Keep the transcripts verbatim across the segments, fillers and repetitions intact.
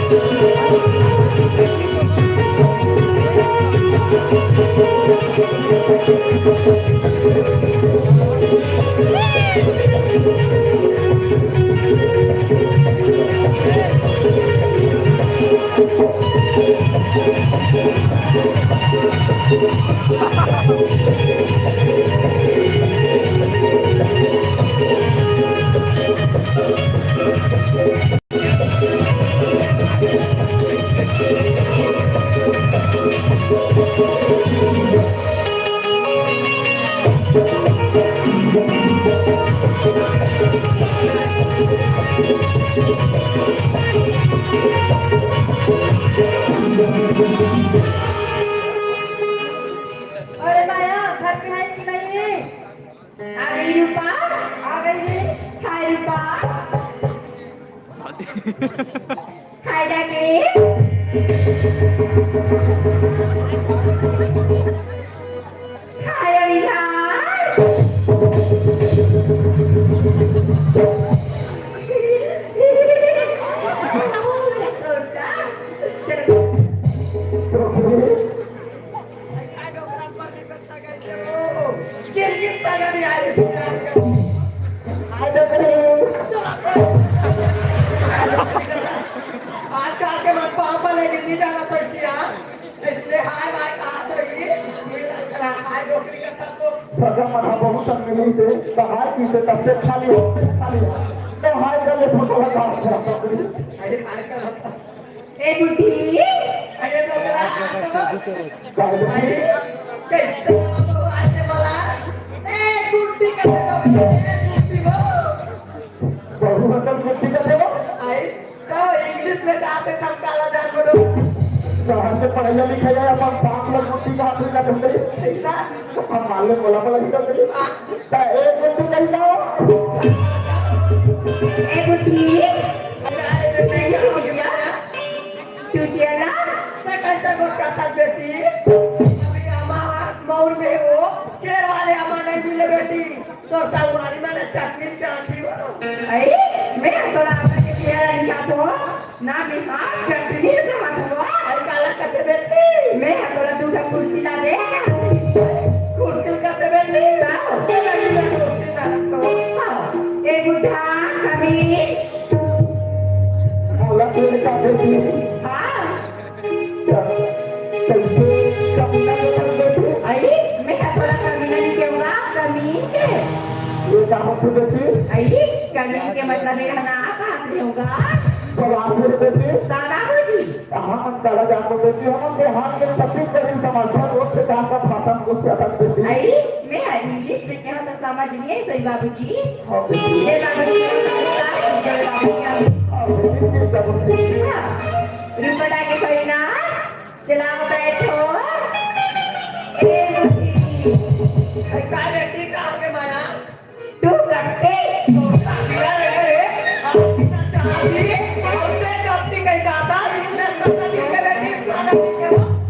अरे माया, घर पे है कि नहीं? आ गई रूपा, आ गई रे। Hi Rupa. Hi darling. Hi Avinash. चलो। गिर गिर साला भी आ रही है। आज तो आज का के मन पापा लेके नहीं जाना पड़ती है। इसलिए हाय भाई कहा तो ये, ये हाय डोकरी का सबको। सगा मन ह बहुत संग मिली से, सहाय की से तब से खाली हो, खाली हो। तो हाय कर ले फोटो लगा। अरे हाय कर। ए बुड्ढी। अरे डोकरा, हाथ तो। अरे, कैसे बाबू आज से बोला? ए बुड्ढी का तो, ए बुड्ढी हो। बहू मतलब बुड्ढी का देवो। आई, तो इंग्लिश में जाते तब काला जान बोलो। शहर में पढ़ाई लिखाई है, अपन साथ में बुड्ढी का हाथ में का डोकरी। ऐसा? हम मान ले बोला बोला ही डोकरी। त ए गुड्डू कही का हो? ए गुड्डी। तू चला। मैं कैसे गुस्सा कर देती? अभी हमारा मौर में वो चेर वाले हमारे नहीं मिले बेटी। तो संगवारी मैंने चटनी चाटी हो। अरे, मैं तो रास्ता के चेहरा नहीं खातो। ना बिहार चटनी का हथवा। अरे काला कते बेटी। मैं हथवा दू ठा कुर्सी ला दे। कुर्सी कते बेटी। हाँ। ये बेटी मैं कुर्सी ना रखतो। हाँ। ए बुड्ढा कमी। काला तेल का बेटी। हाँ। कैसे कमीना के घर बेटी। आई, मैं हथवा कमीना नहीं कहूँगा, कमी। ये का होती बेटी। आई, कमी के मतलब ये ना कहा होगा। सलाम फिर बेटी। दादा बाबूजी। कहाँ मन काला जान को बेटी, हम बिहार के छत्तीसगढ़ी समाज पर रोज से कहाँ का भाषा में कुछ ज्यादा बेटी। आई, मैं इंग्लिश में कहा तो समझ नहीं आई सही बाबूजी। हाँ बेटी। ये बाबूजी, ये बाबूजी। हाँ बेटी, ये सब बेटी। हाँ। रुपटा के कोई ना, चला बैठो। ए बेटी। अरे का बेटी, का हो गया माया? तू कट्टी। तो साथिया लगे रे, हम कितना चाहती, और ते कट्टी कहीं जाता, मैं सदा जी के बेटी, सदा जी के,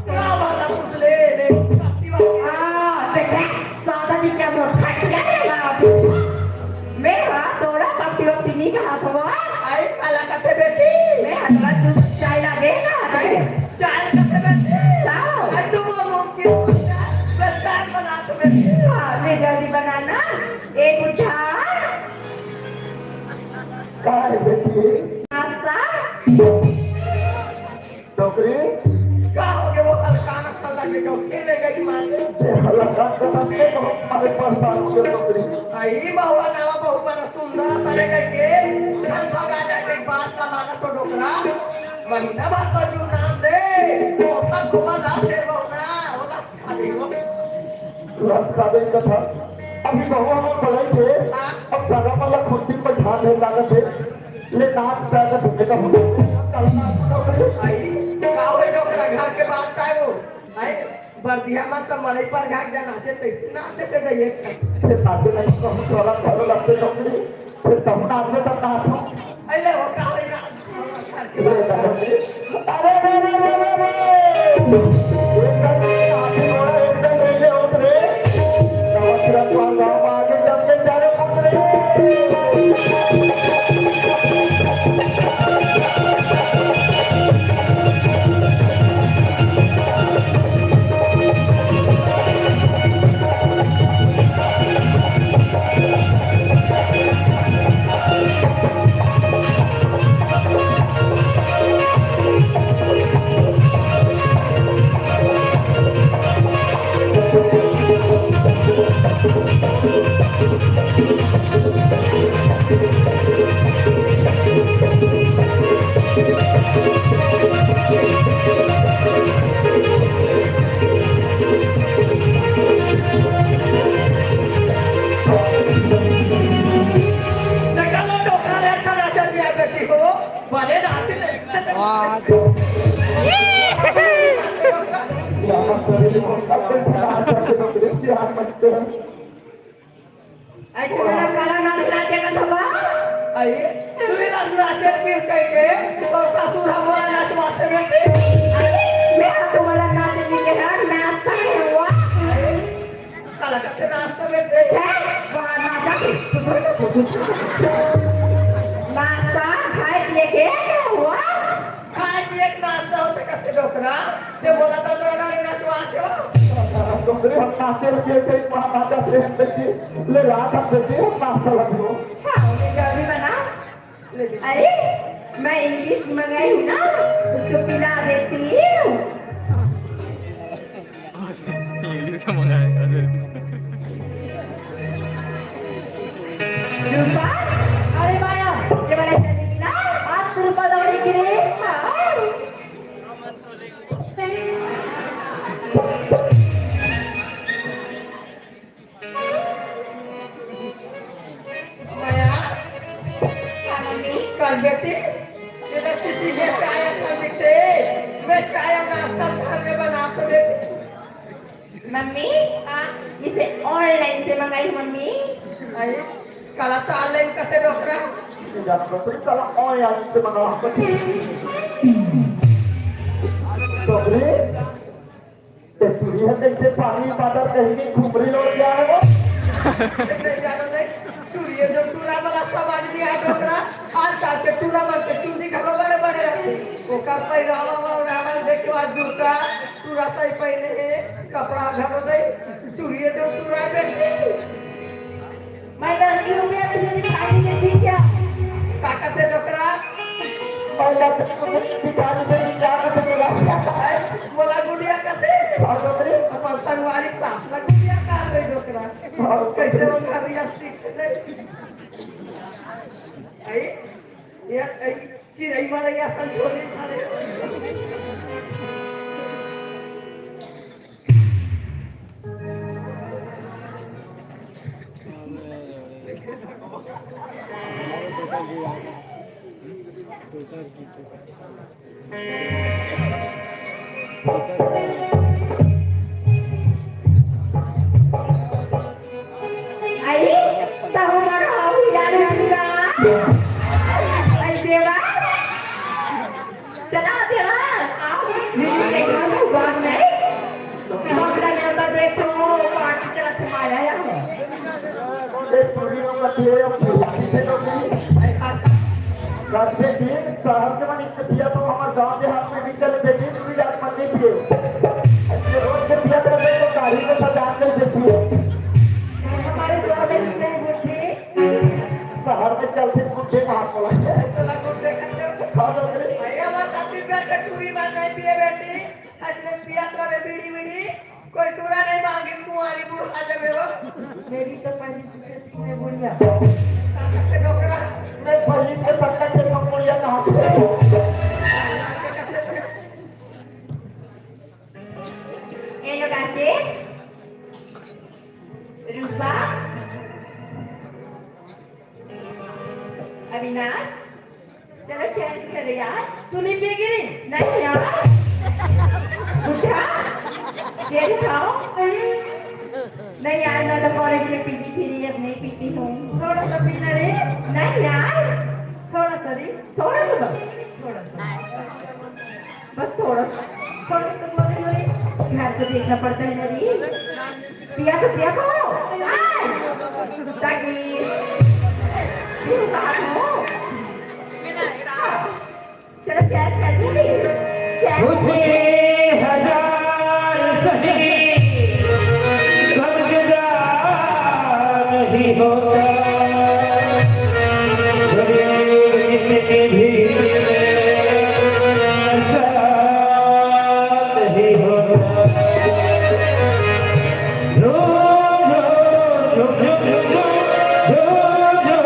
का वाला कुछ ले, ले, कट्टी वाला। हाँ, देखे, सदा जी के मोर खटिया ले ला। मैं हा तोरा कट्टी वट्टी नहीं कहा था। आई काला कते बेटी। मैं हा तोरा दूध चाय ला दे ना। आई चाय कते बेटी। लाओ। आई तो वो मुमकिन। बस चाय बना तो बेटी। हाँ, ले जल्दी बनाना। ए बुड्ढा। काय बेटी? नाश्ता। डोकरी? का हो गया वो हलकान असल लगे जो खेले गई मारे? ए, हलकान का तब के बहुत मारे परेशान हो गए डोकरी। आई बहुआ नावा बहुआ ना सुंदर असल लगे के, हम सब आ जाए के बात का माना तो डोकरा। महीना भर तो जू नाम दे, तो था घुमा ना फिर बहुना, होला अभी वो। रास्ता दे कथा। अभी बहुआ हमर बड़ाई से, हाँ। अब सगा वाला कुर्सी पर ध्यान दे लागत है। ले नाच गाय का धुके का मुंडा। आई, का होई डोकरा घर के बात काय हो? आई, बर्दिया मत तो मड़ई पर घाट जा नाचे तैसे नाचे ते गए। ते नाचे नहीं तो हम थोड़ा थोड़ा लगते डोकरी। फिर तब नाच में तब नाच। अरे वो का होई ना? अरे रे रे रे रे रे। एकदम नाच घोड़ा एकदम रेले होत रे। नवा सिरा पार गाँव में आगे जम के चारों पुत्र रे। बड़े नाचे नहीं। अरे तुम्हारा काला नाच नाचे का थवा? अरे, तू ही नाच नाचे पीस कह के, तो ससुर हमारा नाच मारते रहते। अरे, मैं तुम्हारा नाच नहीं के ना, नाचता है हुआ। काला करते नाचते रहते। हैं? वहाँ नाचा के, नाश्ता खाए पिए के क्या हुआ? खाए पिए के नाश्ता होते करते डोकरा, ते बोला था तो ना नचवा के हो। डोकरे हम नाचे लगे थे, वहाँ नाचा से हम देखिए, ले रात हम देखिए, हम नाश्ता लगे हो। हाँ, उन्हें जल्दी बना। ले दे। अरे, मैं इंग्लिश मंगाई हूँ ना, उसको पिला देती हूँ। इंग्लिश का मंगाया है। रूपा, अरे माया, ये वाला चलेगी ना? आज तो रूपा दौड़ेगी रे। हाँ। माया, हाँ, मम्मी। कल बेटी, ये तो किसी के चाय कर देते, मैं चाय और नाश्ता घर में बना तो देती। मम्मी, हाँ? इसे ऑनलाइन से मंगाई हूँ, मम्मी। अरे, काला तो ऑनलाइन करते डोकरा। जब डोकरी काला ऑनलाइन से मंगावा। डोकरी, ते टूरी ह कइसे पानी बादर कहीं की खुमरी लौट गया है वो? नहीं जानो नहीं, टूरी ये जो टूरा वाला समाज भी आ डोकरा, आजकल के टूरा मन के चुंदी घलो बड़े बड़े रहते। ओकर पहिरावा वाला देख के आज दूसरा टूरा सही पहने है, कपड़ा घलो नहीं, टूरी ये जो टूरा बैठे। मैं लड़की हूँ, मैं तुझे दिखाई नहीं देती क्या? का कहते डोकरा? मैं लड़की हूँ, तुझे दिखाई नहीं देती क्या? कहते डोकरा। बोला गुड़िया कहते। और डोकरी? अपन संगवारी सास ला गुड़िया कहा रे डोकरा। और कैसे वो घर रिया सीख दे? आई? ये आई चिरई वाला या संजोरी खाने। आई, त हमर हाऊ यार गंगा। आई देवा। चला देवा। आओ। मेरी देखा तो बात नहीं। बाबला ने बता देखो, पार्टी चला तुम्हारा यार। एक पूरी लोग का दिए, हम पूरी से लोग नहीं। आई काका। रात में दिन शहर के मन इसके पिया तो हमारे गांव देहात में भी चले बेटी, तू भी जात मन नहीं पिए। ये रोज के पिया तो गाड़ी में सजा के देती है। हमारे शहर में भी नहीं बुद्धि। शहर में चलते बुद्धि महासला। चला गुड्डे खा लो। खा लो रे। भैया, बस अपनी बेटे पूरी बात नहीं पिए बेटी। आज मैं पिया तो मैं बीड़ी बीड़ी। कोई टूरा नहीं मांगे, कुंवारी बुढ़ा जावे हो। मेरी तो पहली जिंदगी में बुढ़िया। मैं पहली से पक्का थे तो बुढ़िया कहाँ से? ये लो राकेश, रूपा, अविनाश, चलो चेंज करो यार। तू नहीं पिएगी रे? नहीं यार। उठा। चेंज खाओ। नहीं यार, मैं तो कॉलेज में पीती थी, अब नहीं पीती हूँ। थोड़ा सा पीना रे। नहीं यार, थोड़ा सा रे, थोड़ा सा बस, थोड़ा सा। बस थोड़ा सा, थोड़ा सा बोले बोले, घर को देखना पड़ता है ना जी। पिया तो पिया तो, आय, ताकि पियो कहाँ हो? हाँ। चलो, चेंज कर दो भी। चेंज। खुशी हजार सही, सब जुदा नहीं होता। गरीब जितनी भी मिले, ऐसा नहीं होता। रो, रो, झुम, झुम, झुम, झुम।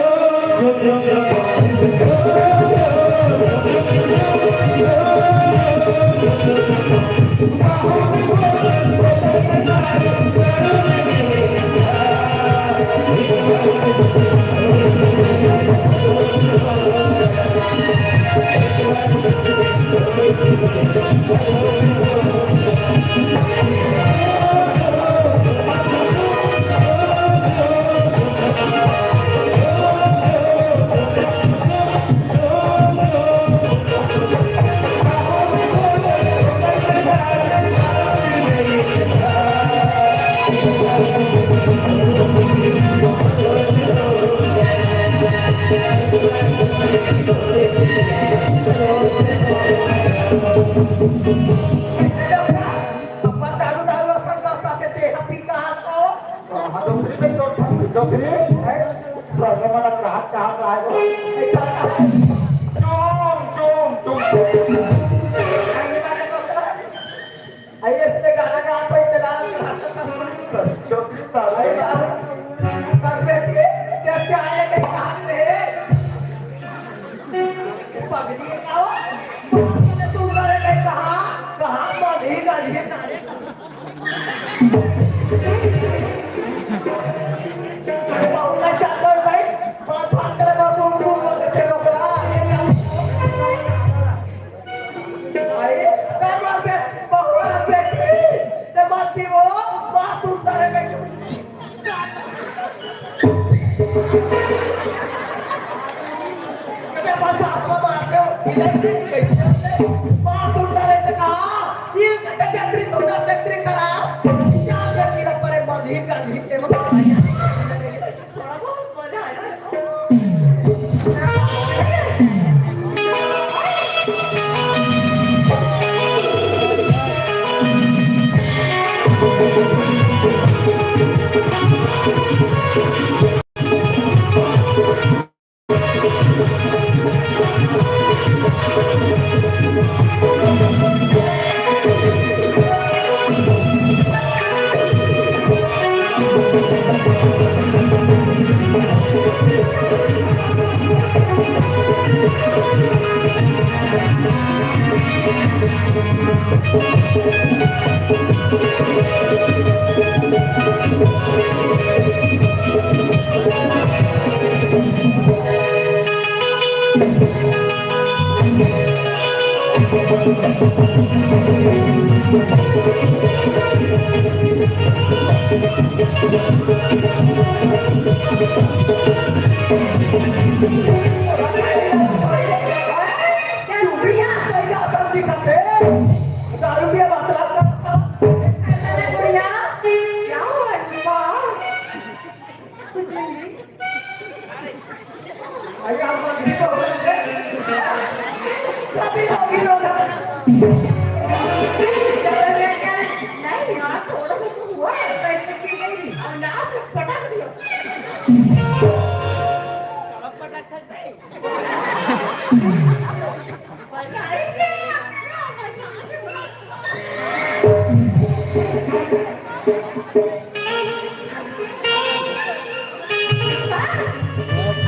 सुंदर है कहीं कहाँ, कहाँ बांधी गाड़ी है नारे। अरे बाबू का चादर भाई, बात बात करे बाबू, बाबू बोलते थे बाबा। अरे, अरे बाप रे, बाबू बेटी, ते बात भी वो, बात सुंदर है कहीं। कते बस आसमा मार के, इधर भी कैसे? बात सुंदर है से कहा, ये कते जत्री सुंदर जत्री खराब, क्या करती है परे बंधी कर दी के। थोड़ा बहुत मजा आया। नहीं यार, थोड़ा सा तो हुआ है, पैसे की नहीं, और नाक से पटक दिया।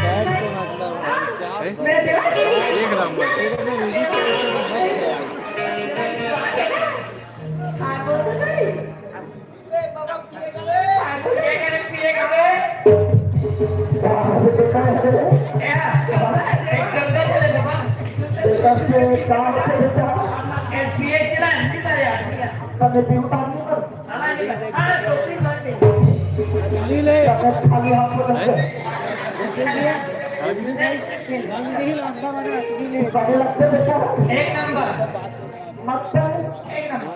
पैर से मतलब क्या? एक नंबर। एक नंबर म्यूजिक से तो मस्त है। असली ले। खाली हाथ में लग गए। असली ले। रंग नहीं लगता, मैंने असली ले। बड़े लगते बेटा। एक नंबर। मत कर। एक नंबर।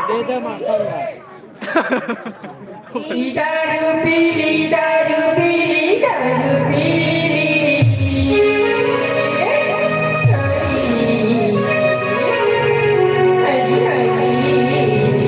दे दे माखन ला। दारू पीली, दारू पीली, दारू पीली। हरी हरी।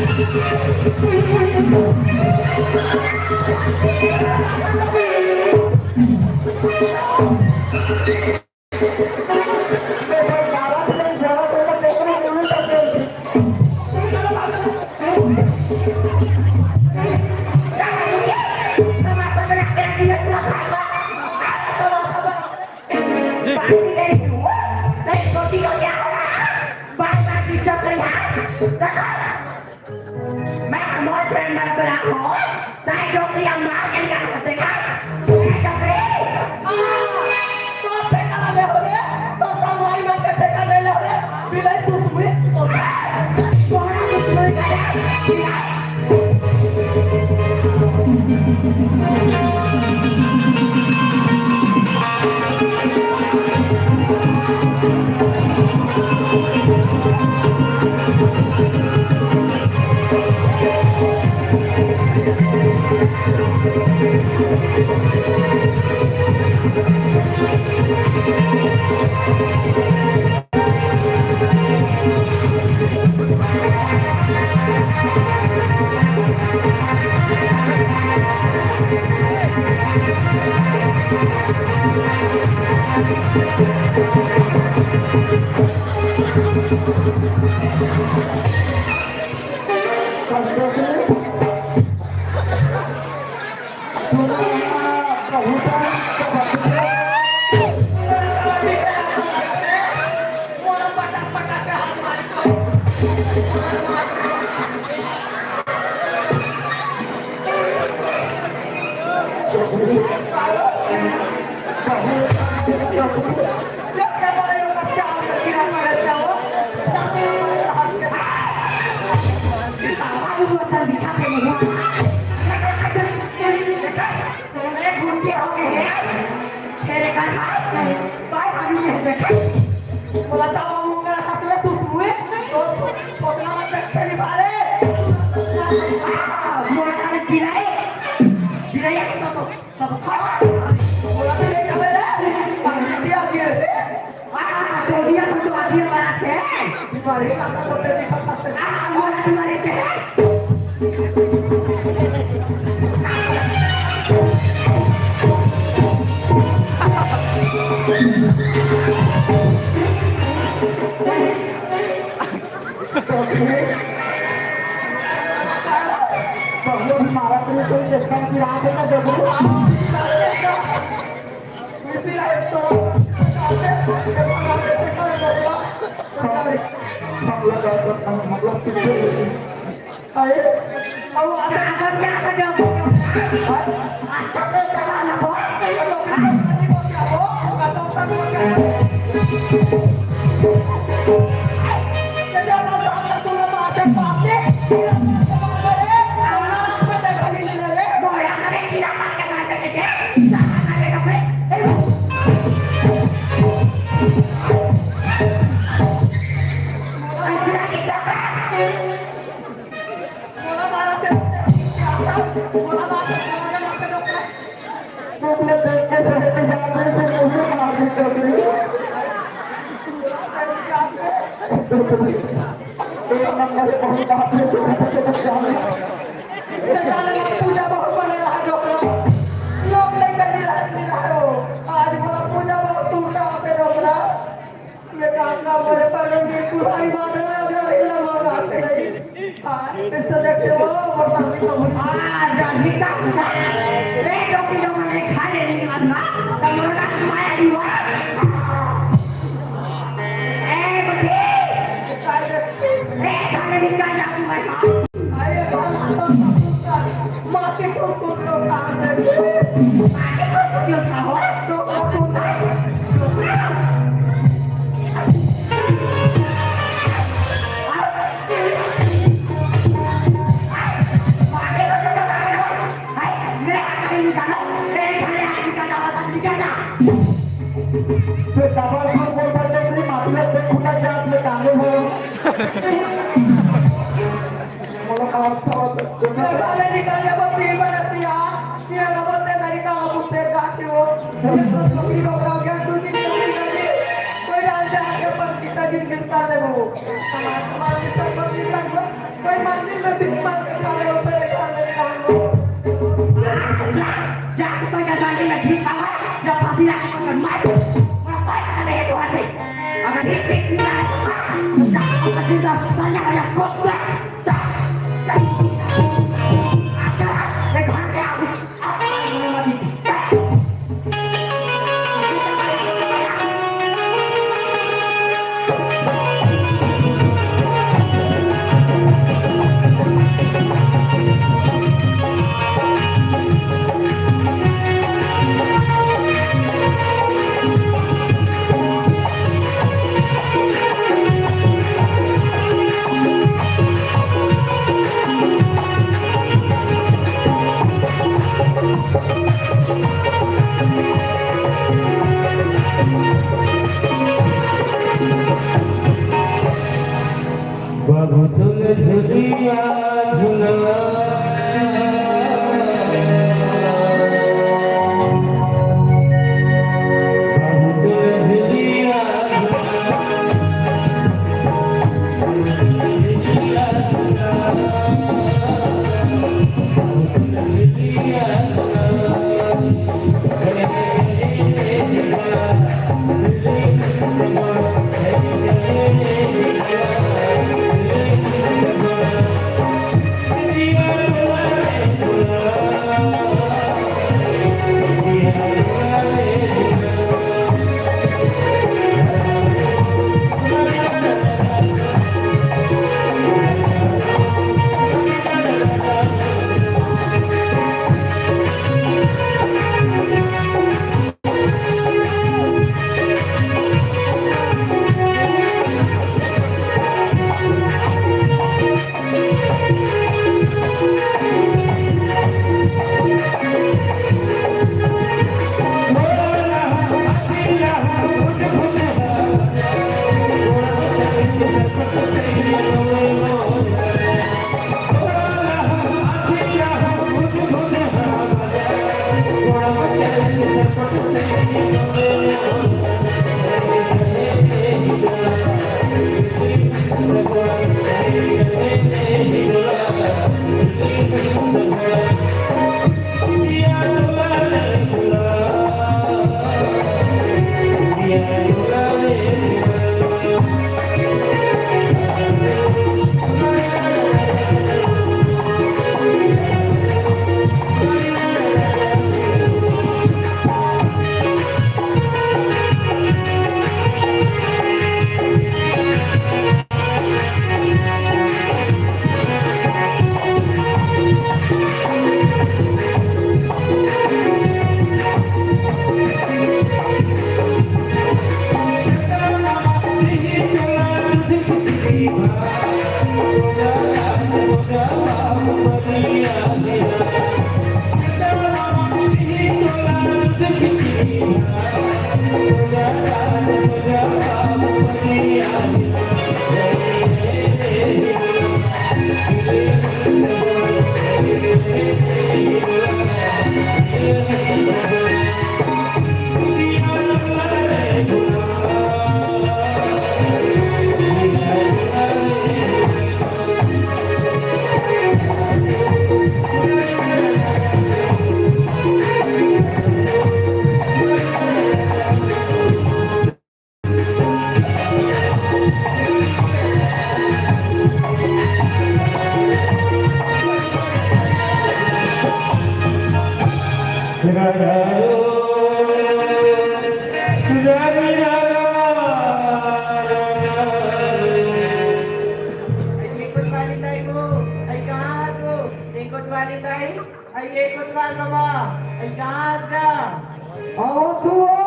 जी। मैं मोर प्रेम वाला बड़ा हो, ताई डोकरी अम्मा के निकाल सकते का? ए डोकरी! आ, तो फेंका ले हो रे, तो संगवारी मन के फेंका ले हो रे, बिलाई सुसुमी, तो तोरा सुसुमी का रे, बिलाई। पूजा बहुत बने रहा डोकरा, लोग लेकर निराश निराश हो। आज मोला पूजा बहुत टूटा होते डोकरा। मैं कहा का बोले पर मैं तुम्हारी बात ना जा रही लगा नहीं। हाँ, इससे देखते हो, मतलब, नहीं तो मुझे हाँ, जागृता, ए, डोकरी डोकरी ने खा ले नहीं मारना, तो मोटा माया दीवा। ए, बच्चे, ए, खाने निकाल जा तू, मैं खा। अरे, बाल हाथों का कुत्ता, माँ के कुकुर को कहाँ से? माँ के कुकुर क्यों था, हो? तो कुत्ता। कोई मंदिर में भीख मांग के खा रहे हो, मेरे घर में काम हो। जा, जा, जा, तो क्या जाके मैं भीख मांगा, या फांसी लगा के मैं मार दूं। मैं कोई पता नहीं है तुम्हारे से। अगर भीख, भीख नहीं मांगा, तो जा, अपना जिंदा साला या कुत्ता, जा, जा। मैं घर पे आ गई। कोतवाली दाई हो, आई कहाँ हो? ये कोतवाली दाई, आई ये कोतवाल बाबा, आई कहाँ गा? आओ तू आओ।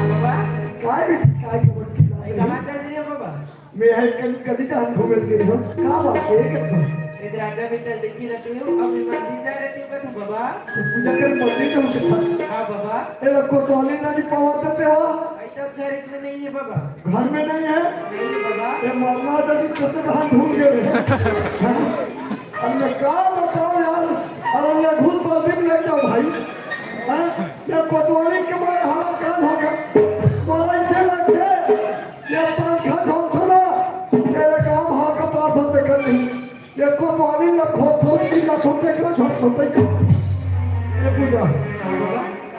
बाबा, काय बेटी, काय खबर? कहाँ चल रही है बाबा? मैं है कल गली का हम घूमे के हो। का बात है? राजा बेटा, देखी ना तू, अब मैं मंदिर जा रहे थे, तू बाबा। पूजा कर मंदिर में उठे था। हाँ बाबा। ए, कोतवाली ना जी पवा देते हो। आई तब घर में नहीं है बाबा। घर में नहीं है? नहीं है बाबा। ये मरना था कि छोटे बहन ढूंढ गए हैं। अब मैं क्या बताऊं यार, अब मैं भूत बाल्टी में लेके जाऊं भाई। हाँ? ये कोतवाली के मारे हालत काम हो गया। तो ऐसे लगते, ये पंखा झोंकना, तेरे काम हाथ का पार होते कर नहीं। ये कोतवाली ल खोद खोद के ना खोदते क्यों झोंक खोदते क्यों? ये पूजा,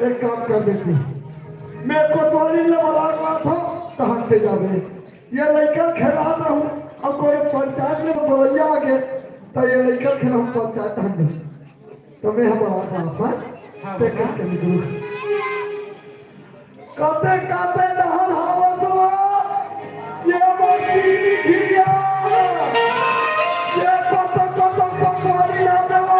एक काम कर देती। मैं कोतवाली ल बलाक रहा था, कहाँ पे जावे? ये लइका खेला रहूं, अब कोई पंचायत में बोलैया आगे, तो ये लइका खेला हम पंचायत हम दे। तो मैं हम बलाक रहा था, हाँ, ते बाबा। कैसे निकलूं? कते कते डहर हावत हो, ये मोर चीनी घिया, ये कत कत पकवारी ना देवो।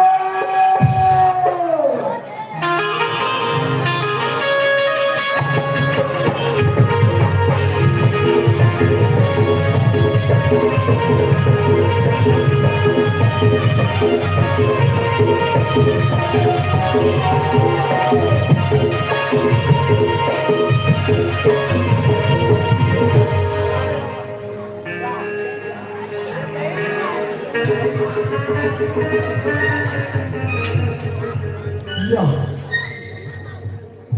या।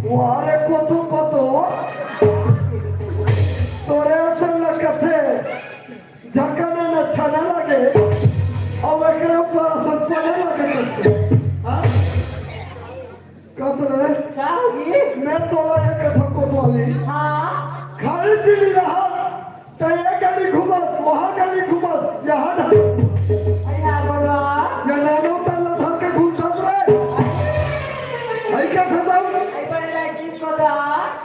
वाह रे कोतो कोतो, तोरे असन लगथे, झकना न छना लगे, अउ एकरे ऊपर असन पना लगे करथे। हाँ? कस रे? का होगी? मैं तोला एक कथा कोतवाली। हाँ। खाली पीली रहा, त ये गली घूमस, वहाँ गली घूमस, यहाँ ढाल। अरे यार, बोलवा। या नानो ताला धर के घूमत रे। आई का खतम? आई बड़े लायक चीज को था।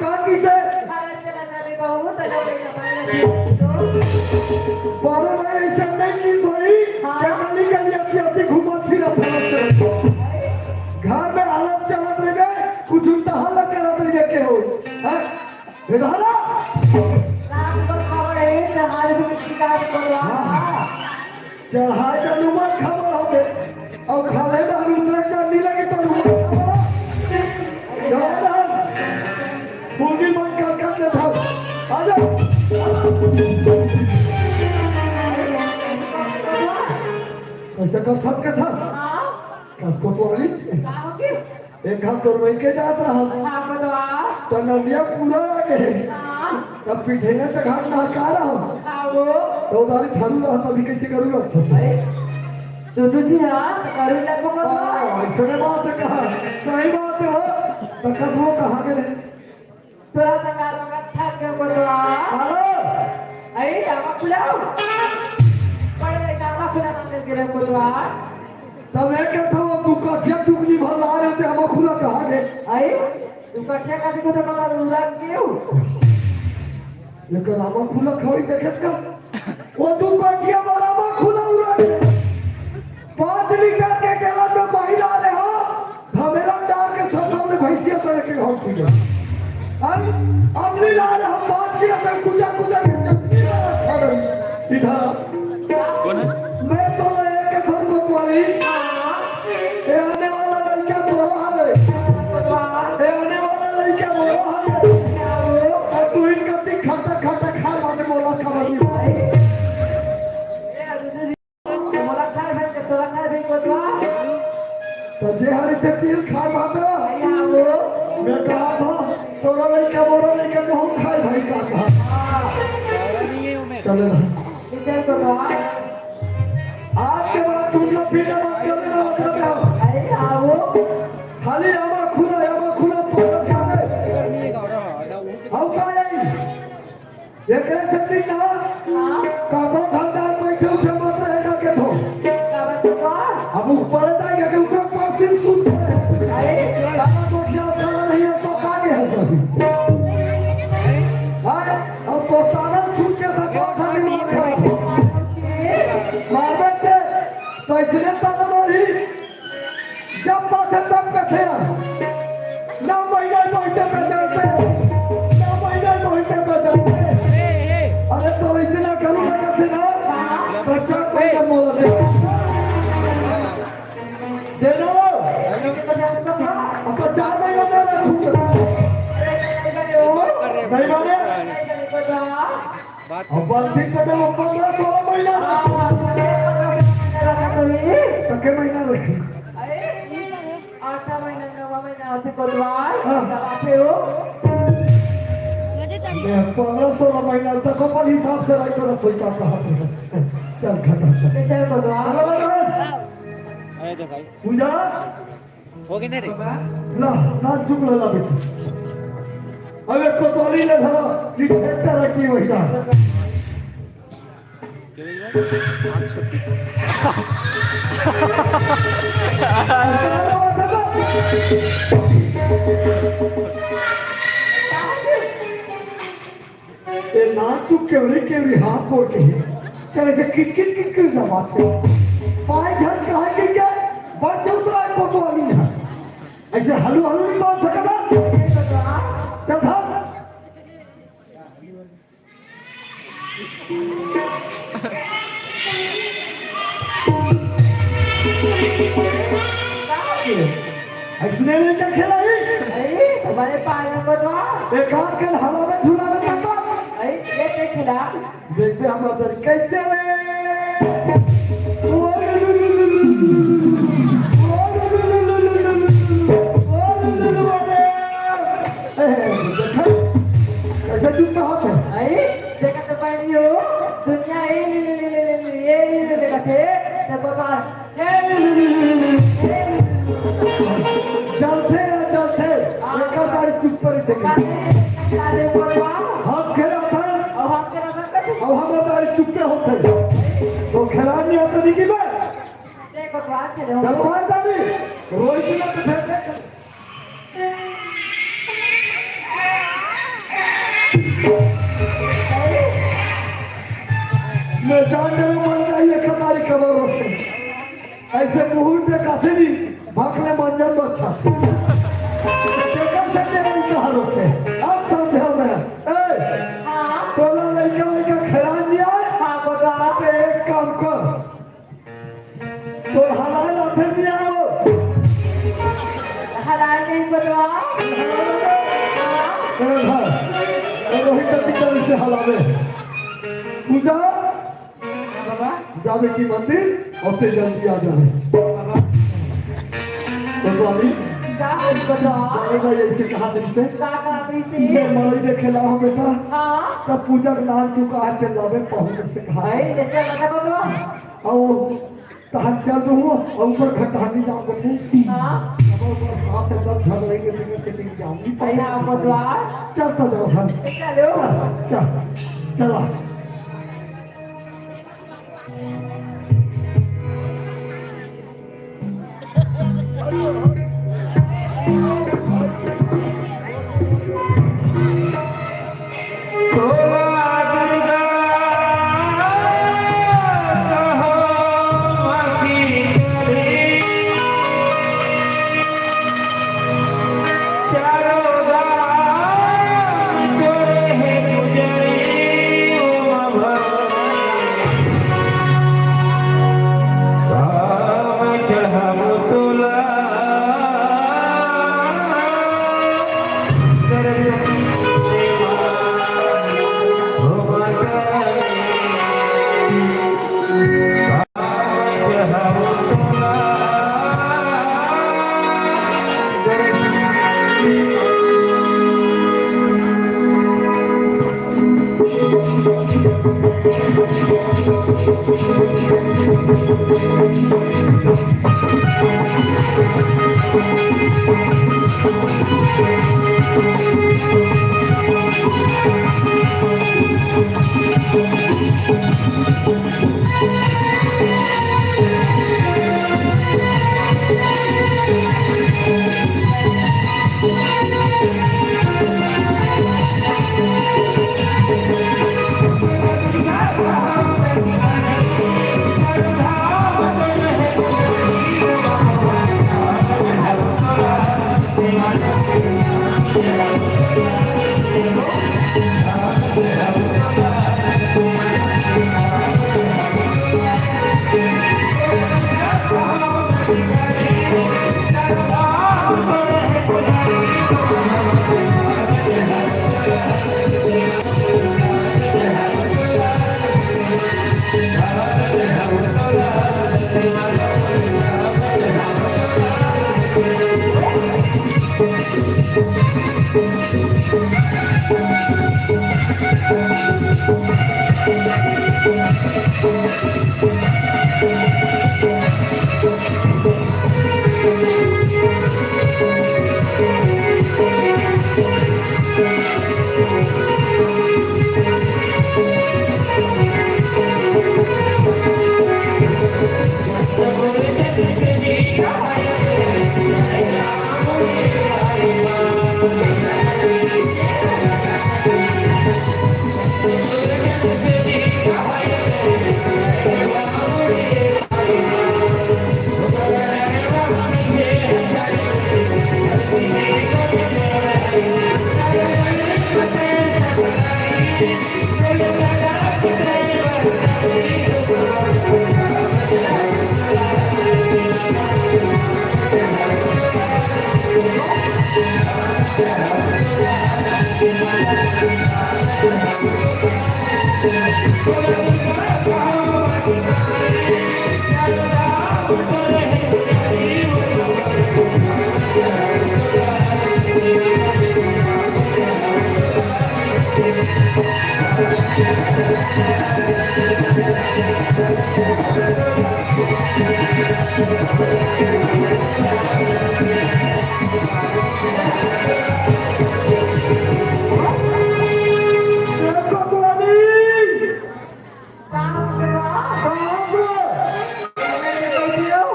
का की से? अरे चला चले बहू, तला बड़े लायक चीज को। बड़े लायक ऐसे नहीं की सोई, हाँ। क्या गली गली अति अति घूमत फिरत रहत है। घर में हालत चलत रहे, कुछ उल्टा हालत चलत रहे के हो। हाँ? हे दादा! रात भर खबर है, चढ़ाई भी शिकार करवा। हाँ। चढ़ाई का नुमा खबर हो गए। अब खाले दारू उतरे का नहीं लगे तो नुमा खबर। दादा! मुर्गी बंद कर कर दे था। आ जाओ। ऐसा कर थक के था। हाँ। कस कोतवाली? का हो गया? एक घाट तोर वहीं के जात रहा। हाँ, बतवा। त नदिया पूरा आ गए। हाँ। तब पीठेंगे त घाट नहका रहा। हाँ, वो। तो उधारी थारू रहा, तभी कैसे करू लगता था। अरे, दोनों जी हाँ, तो करू लगो बतवा। हाँ, ऐसे बात कहा, सही बात है। तो कस वो कहाँ के नहीं? तोरा त का रोगा थक गयो बतवा। हेलो। अरे, आमा खुलाओ। पड़ गई त आमा खुला मांगे गिरे बतवा। तब मैं कहता हूँ, तू कथिया टुकनी भर ला रहे थे, आमा खुला कहाँ गए? अरे, तू कथिया का देखो तो बड़ा उड़ा क्यों? लेकिन आमा खुला खड़ी देखत का? वो तू कथिया भर आमा खुला उड़ा गए। पाँच लीटर के गैलन में पानी ला रहे हो, थमेला डाल के सफा में भैंसिया सड़क के घास पी गए। हम अमली ला रहे, हम बात किया था, कुजा कुजा के चटनी ला रहा था इधर। कौन है? मैं तो एक घर कोतवाली। ए आने वाला लड़का तोरा है। ए आने वाला लड़का मोरा है। और तू इनका ती खट्टा खट्टा खा माने मोला खबर नहीं। मोला खाए भाई के तोरा खाए भाई को तो। तो जे हरी से तिल खा पाता। भैया वो। मैं कहा था, तोरा लइका मोरा लइका कहूँ खाए भाई का कहा। चले ना। इधर को तो। आज के बाद तुम लोग पीटा मत कर देना, बता दे हम। अरे हाँ वो। खाली आमा खुला, आमा खुला पकड़ के। हम का यही? एकरे सेती ना, हाँ। काको ठंडा बैठे उठे मत रहे का के थो। का बात बा? अब ऊपर जाएगा कि ऊपर पासिंग सूट पड़े। अरे। काला कोठिया उठाना नहीं है तो का के है सभी? हाय, अब तो तारा सूट के साथ कौन सा नहीं मार रहा है? मार देते, तो इसने तारा मारी। जब बात है तब कथे, ना महीना मोहिते पे चलते, ना महीना मोहिते पे चलते। अरे तो इतना करूँ बात अब बात ठीक से बोलो, पंद्रह सोलह महीना। हाँ, पंद्रह सोलह महीना रखा तो ही। तो के महीना रखी? अरे, आठवां महीना, नौवां महीना होथे कोतवाल, हाँ। तब आथे वो। ये पंद्रह सोलह महीना तक अपन हिसाब से रही तो रसोई का कहा थे। चल, खत्म, चल। चल, कोतवाल। चलो, चलो, चलो। अरे, तो भाई। पूजा। हो गए ना रे? ला, ना चुप ला, ला बेटा। अब एक कोतवाली ले धरा, ये ट्रैक्टर रखी वही ना। ये ना तू केवरी केवरी हाथ बोल के है। तेरे से किट किट किट किट दबाते। पाए घर कहाँ के क्या? बड़ से उतरा है कोतवाली है। ऐसे हलू हलू नहीं बोल सकता। चल भाग। ऐसने में क्या खेला ही? अरे, हमारे पानी को तो। एक हाथ कर हवा में झूला में तक। अरे, ये क्या खेला? देखते हम उधर कैसे रे? कैसे चुप रहा था? अरे, देखा तो पानी हो, दुनिया ए ले ले ले ले ले ले, ए ले ले देखा थे, तो बता, ए ले ले ले ले ले, ए ले ले ले ले। जलते हैं, जलते हैं। हाँ। एक तारीख चुप पर ही थे। अरे, अरे, बोलवा। हम खेला था। और हम खेला था। और हम तारीख चुप पे होते हैं। तो खेला नहीं आता नहीं कि मैं। देखो, बात खेलो। जब बात आ गई, रोई की ना तो फेंक दे। मैं जान रहा हूँ, मर जाइए, कतारी कबर होते। ऐसे मुहूर्त काफी नहीं, भाखले मंजन तो अच्छा। देखो, सत्य नहीं कहा रोके। अब समझा मैं। ए, हाँ। तोला लड़का, लड़का खेला नहीं आए? हाँ, बोलो। तो एक काम कर। तोर हलाल आथे नहीं आओ। हलाल नहीं बतवा। ए भाई, ए रोहित का पिता इसे हलावे। पूजा, बाबा। जावे की मंदिर, और ते जल्दी आ जावे। बाबा। तो स्वामी, का है बतवा? अरे भाई, ऐसे कहा दिन से? का कहा दिन से? मैं मड़ई देखे ला हूँ बेटा। हाँ। तब पूजा का नाम चुका है, ते लावे पहुँच से कहा। भाई, जैसे बता बतवा। और तहां चल दो हुआ, और ऊपर घटानी जाओ बचे। हाँ। अब ऊपर साथ से सब झगड़ेंगे, फिर से टिक जाऊंगी। अरे, आप बतवा। चल तो जाओ सर। चलो। चल, चल, चला।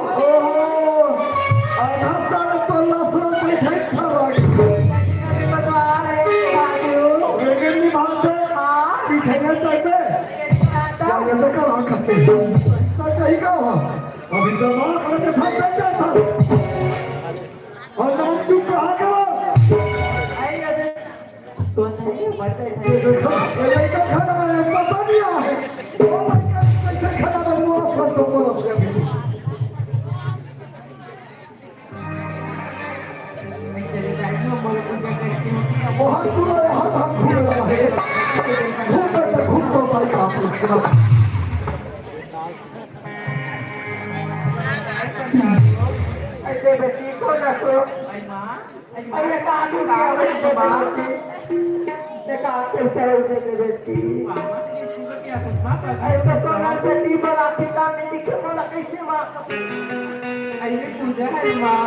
ओहो, आधा साल तो लफड़ा बैठे खड़ा। लेकिन नहीं भागते। पीछे नहीं चलते। क्या ये तो कल आंख से। सच ही कहा। अभी दिमाग में था, था, था, था। और नाम क्यों कहा गया? तो नहीं, बस ये देखो, ये लड़का खड़ा है, पता नहीं है। वो लड़का कैसे खड़ा है, वो आसमान को बोलो। बहुत बुरा है, हर हम घूम रहा है। घूम करके घूम तो भाई का आप लोग। ऐसे बेटी को रखो। अरे, कहाँ तू क्या बोलते बेटी? ये कहाँ पे उतर उतर के बेटी? अरे, तो सोना बेटी बड़ा पिता में दिखे, बोला कैसे माँ? अरे, पूजा है माँ।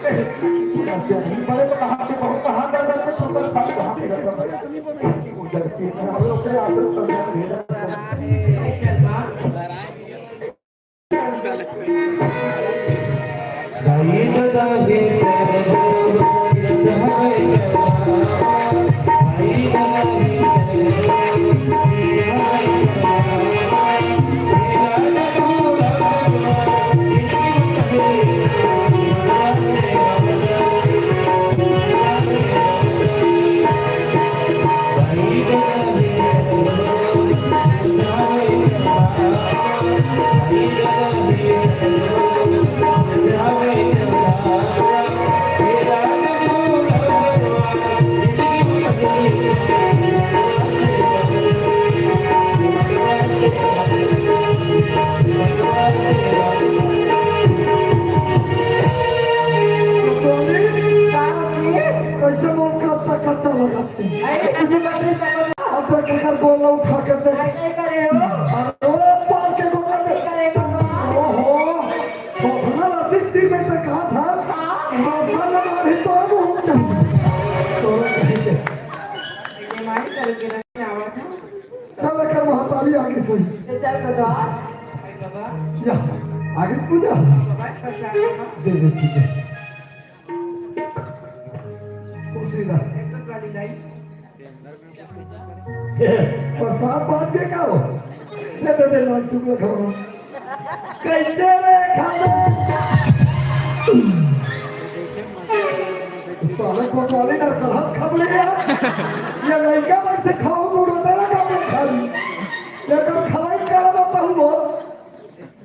बड़े को कहा कि बहुत कहा कर करके सुंदर था, कहा कि करके हम लोग से आदर कर रहे हैं। कैसे मन करता करता लगा। अरे, तुझे बात नहीं समझ। अब तक एकर गोला उठा के देख। नहीं करे हो। अरे, ओ पार के गोला में। नहीं करे बाबा। ओहो, खोखला लतीफ दी में तो कहा था, हाँ। माथा लगा रही तो अब हम क्या? तो कहीं के। ये माई करे के नहीं आवा था। चल, एकर महतारी आगे से। ये चल के तो आ। या, आगे से पूजा। बाबा, प्रचार करो। दे दे, ठीक है। खुशी ना। प्रसाद बांट के का हो? दे दे दे, नाम चुप रखो। कैसे रे खाना? साले को साले ना करहत खबले यार। ये लड़का मन से खाओ, मुड़ा तेरा का पे खाली। ये कर खवाई का बताऊँ।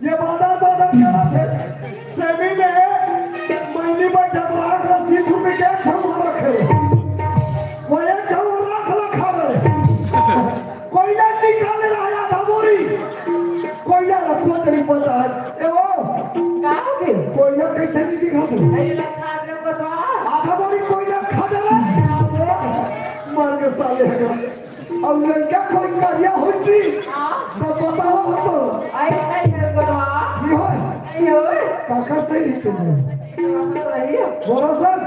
ये बादर बादर करत हे। सेमी में मैनी बइठत राख ल, सीधू में गैस हम रखे। वो एक ठो राख ल खा रहे। कोयला निकाले रहा आधा बोरी। कोयला रखो तेरी पता है। ए वो, का हो गए? कोयला कैसे नहीं दिखा तू? अरे, रखा आपने बता। आधा बोरी कोयला खा रहे। मर के साले है। अब लड़का कोई करिया होती, हाँ। तो बताओ तो। आई नहीं है बड़वा। नहीं होय? नहीं होय। काकर से नहीं तुम? तो रही हो। बोलो सर,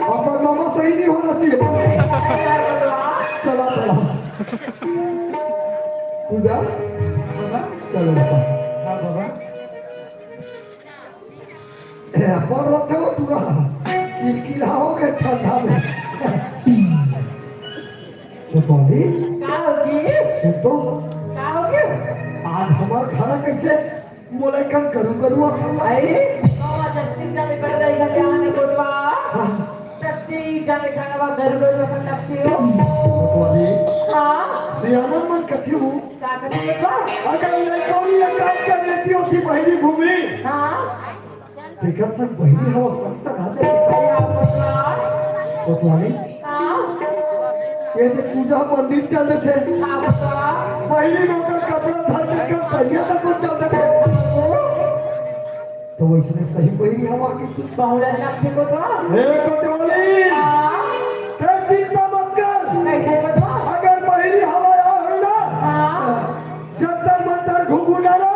अपन मामा सही नहीं होना चाहिए। नहीं है बड़वा। चला, चला। पूजा? बाबा? चलो बाबा। हाँ बाबा। ए, अपन रखे हो पूरा। किलकिलाओ के ठंडा में। तो बॉबी, का होगी? सुन तो। का होगी? आज हमार खाना कैसे मोला कन करू करू आ खाना? अरे, बाबा, जल्दी जाने पड़ रही है, यहाँ ने बोलवा। हाँ। जल्दी जाने खाना, गरू गरू अपन नपती हो। तो बॉबी, हाँ। सियाना मन कथी हूँ। का करे बा? अगर लइकौनी अकाल कर लेती होती बहिरी भूमि। हाँ। तेकर संग बहिरी हवा संग संग आते। भैया, बता। कोतवाली। हाँ। ये तो पूजा मंदिर चल देथे। हाँ, बता। बहिरी नौकर कपड़ा धर के कर तैयार तक चल देथे। तो वैसने सही बहिरी हवा की चीज। बहुरा नपती को तो। ए कोतवाली। हाँ। ते चिंता मत कर। कैसे बता? अगर बहिरी हवा आ होई ना, हाँ। जंतर मंतर घुघुनारा,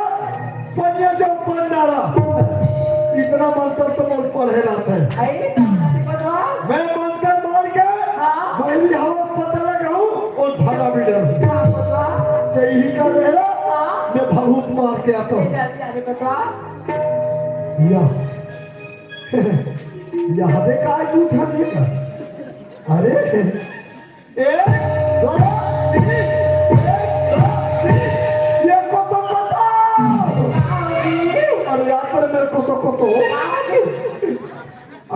पनिया जो पंडारा। इतना मंतर तो मोर पढ़े रहत है। अरे, तो कैसे बता? मैं मंतर मार के हाँ। बहिरी हवा पता लगाऊं और भगा भी डरूं। हाँ, बता। ते यही का रहला, हाँ। मैं भभूत मार के आता हूँ। कैसे, कैसे बता? या। यहाँ पे काय तू उठा दिया? अरे, एक, दो, तीन, एक, दो, तीन। ये को तो पता। अरे, यहाँ पर मेरे को तो, को तो।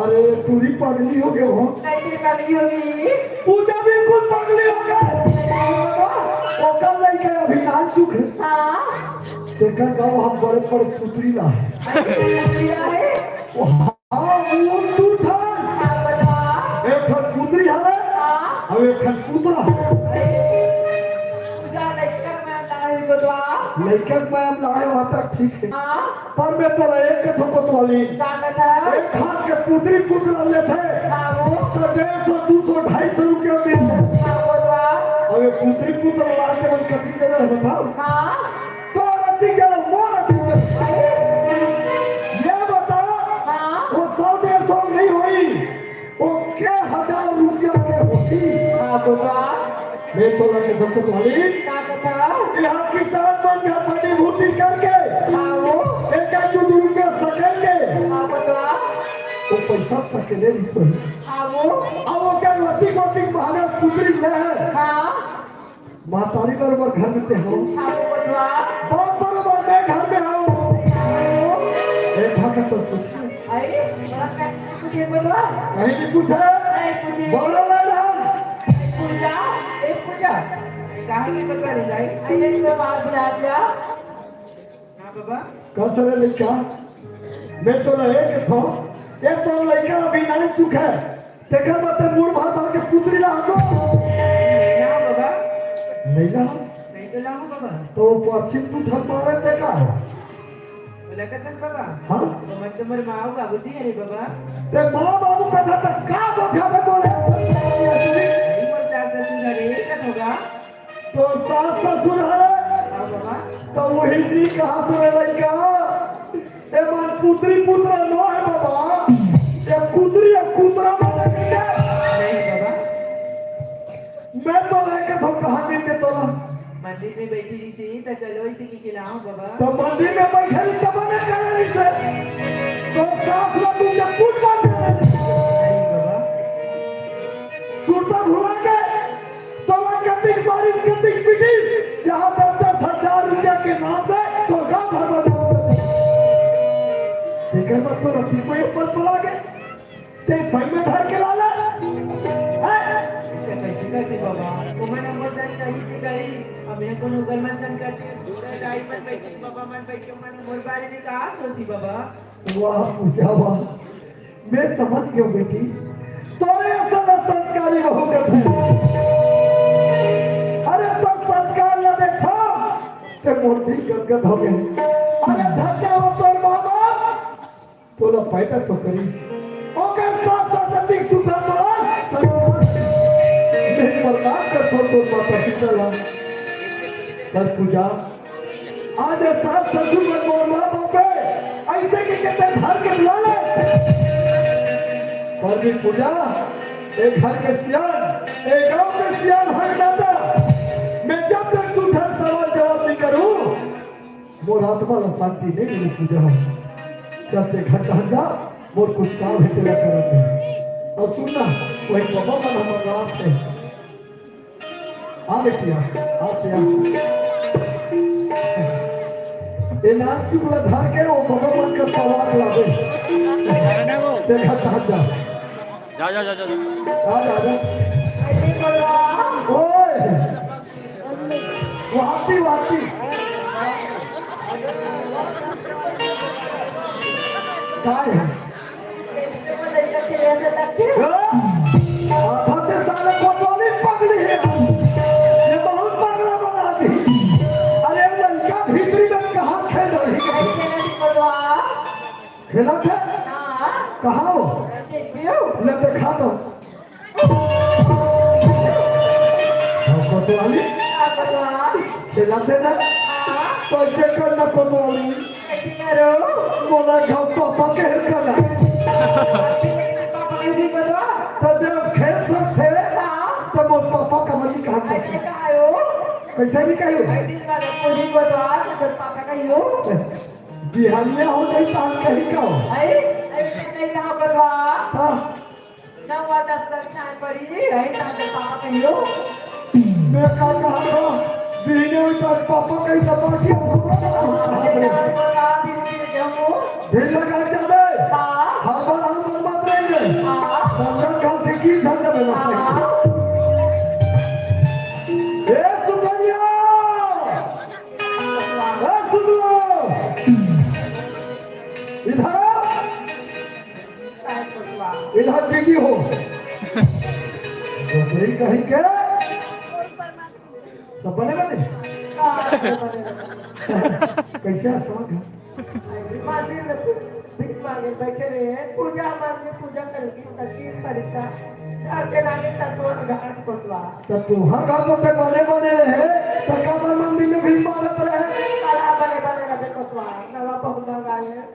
अरे, पूरी पगली हो गए हो। कैसे पगली हो गई? पूजा बिल्कुल पगली हो गए। ओकर लइका अभी नाजुक है। हाँ। तेकर गाँव हम बड़े बड़े पुतरी ला। अरे, पुतरी ला है? ओ हाँ, वो दू ठन। हाँ, बता। एक ठन पुतरी हवे, हाँ। अउ एक ठन पुतरा। अरे, पूजा लइका में लाए बता। लइका में हम लाए, वहाँ तक ठीक है। हाँ। पर मैं तोला एक कथो कोतवाली। का कथा? एक हाथ के पुतरी पुतरा लेथे। हाँ, वो। तो डेढ़ सौ, दू सौ, ढाई सौ रुपया मिलथे। हाँ, वो बा। अब ये पुतरी पुतरा ला के हम कथी करे बताओ? हाँ। तो रति के मोर रति के। ये बता, हाँ। वो सौ डेढ़ सौ नहीं होई, तोला के देखो तो हली। का बता? यहाँ किसान मन का बड़ी भूती करके हाँ वो। एक आध दू दू रुपया सकेल के हाँ बता। वो पैसा सकेले नहीं सोई। हाँ वो। अब वो क्या रोटी रोटी महाराज पुत्री ले है। हाँ। मातारी बरोबर घर में ते हो। हाँ वो बता। बाप बरोबर मैं घर में हूँ। हाँ वो। एक भाग तो पूछिए। अरे, बड़ा का कुछ ये बता। कहीं नहीं पूछा। नहीं पूछे। बोलो ना। पूजा, ए पूजा। कहाँ की बता रही जाई? अरे तो बात बुला दिया। हाँ बाबा। कस रे लइका, मैं तो लहे के थो, ये तो लइका अभी नहीं चुका है। तेकर बात मुड़ भार भार के पुत्री ला हमको। ना बाबा। नहीं ला। नहीं तो लाऊं बाबा। तो पश्चिम तू थक मारे ते का हो? बोला कतन बाबा। हाँ? तो मत तुम्हारे माँ बाबूजी अरे बाबा। ते माँ बाबू कथा तक का तो ध्यान बोले? नहीं बोलता ससुर अरे कत होगा? तो सास ससुर है। हाँ बाबा। तो वही जी कहा सुने लइका, ए मन पुत्री पुत्र नो है बाबा, ये पुत्री या पुत्र मन नहीं बाबा। मैं तो लेके तो कहा नहीं दे तोला। मंदिर में बैठी रही थी, तो चलो इसी की खिलाऊं बाबा। तो मंदिर में बैठे रही तब मैं कर रही से। तो सास ला तू जब कुछ बात नहीं बाबा। सुरता भुला के तोला कतिक मारिस, कतिक पिटिस, जहाँ दस दस हजार रुपया के नाम से तोर गाँव भर में नाम से। तेकर बाद तो रति को एक पल पला के, ते सही में धर के लाला। हैं? ते कैसे करते बाबा? वो मन हमर जान कहीं से कहीं, अब मैं कौन उगल मन जान करते, पूरा दाई मन बैठे, बाबा मन बैठे, मन मोर बारे में का सोची बाबा? वाह, पूजा वाह। मैं समझ गयो बेटी, तोरे असल संस्कारी बहू कथे। अरे तोर संस्कार ला देखा, ते मोर दिल गदगद हो गए। अरे धन्य हो तोर मामा, तोला पैदा तो करी। ओकर साथ साथ अतिक सुखा तोला, मैं प्रणाम करथो तोर माता पिता ला। कर पूजा, आज सास ससुर मन मोर माँ बाप हे, ऐसे के कहते घर के बुला ले। पर भी पूजा, ए घर के सियान, ए गांव के सियान हर दादा, मैं जब तक तू घर सवाल जवाब नहीं करूं, मोर आत्मा ला शांति नहीं मिली पूजा। चल ते घर टहल जा, मोर कुछ काम हे तेला करन दे। और सुन ना, वही बाबा मन हमर रात से आ बेटी, आ, आ से आ। ए नाक चुप ला धर के वो बाबा मन का सवाल लावे। देखा, कहाँ जा? जा, जा, जा, जा, जा। आ जा, आ जा। ओए! वाती, वाती। काय है? हाँ? आधा ते साले कोतवाली पगली है। ये बहुत पगला बना दी। अरे लड़का भीतरी में कहाँ खेल रही है? खेला थे? कहाँ हो? ले देखा तो। हाँ, कोतवाली? खेला थे ना? तो जे कर ना कोतवाली। मोला घाव पापा के हेल करना। तो जब खेल सकते, तो मोर पापा का मनी कहाँ करते? कैसे नहीं कहो? बिहानिया हो जाई, तान कहीं का हो? हाँ। नवा दस लग छान पड़ी, यही तान के पापा कहियो। मैं का कहा था, दीने उतर पापा कहीं दबा के हाँ, बेटा, वो का भी नहीं जाऊँ। ढील लगा जाबे। हाँ। हर बार हम बर्बाद रहेंगे। हाँ। संगत का से की धन देबे ना। हाँ। ए सुकन्या! ए सुकन्या! इधर आ। इधर दीदी हो। डोकरी कहीं के। सब बने बने? कैसे आसान है? मंदिर में भीख मांगे बैठे रहे हैं, पूजा मांगे, पूजा करके सतीन परिता, घर के नामे तत्व घाट कोतवाल। तो तुहर घर तो ते बने बने रहे, तो का बार मंदिर में भीख मांगत रहे? काला बने बने रहे कोतवाल, नवा बहुत मंगाए हैं।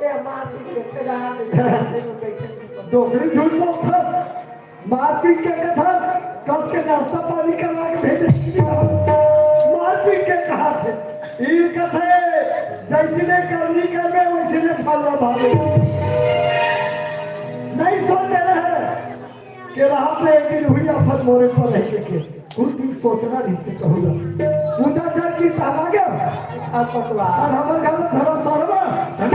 ए, मारपीट के फेरा में बैठे हैं। डोकरी झूठ बोलथस, मारपीट के कथस। कस के नाश्ता पानी करवा के भेजे। मारपीट के कहा थे, ई कथे, जैसे ने करनी करबे, वैसे ने फल भावे। नहीं सोचे रहे कि रहा तो एक दिन हुई आफत मोरे पर रह के, के। कुछ दिन सोचना नहीं से कहूँगा। उधर डर की तब आ गया। अब पटवा। और हमर घर में धर्मशाला में।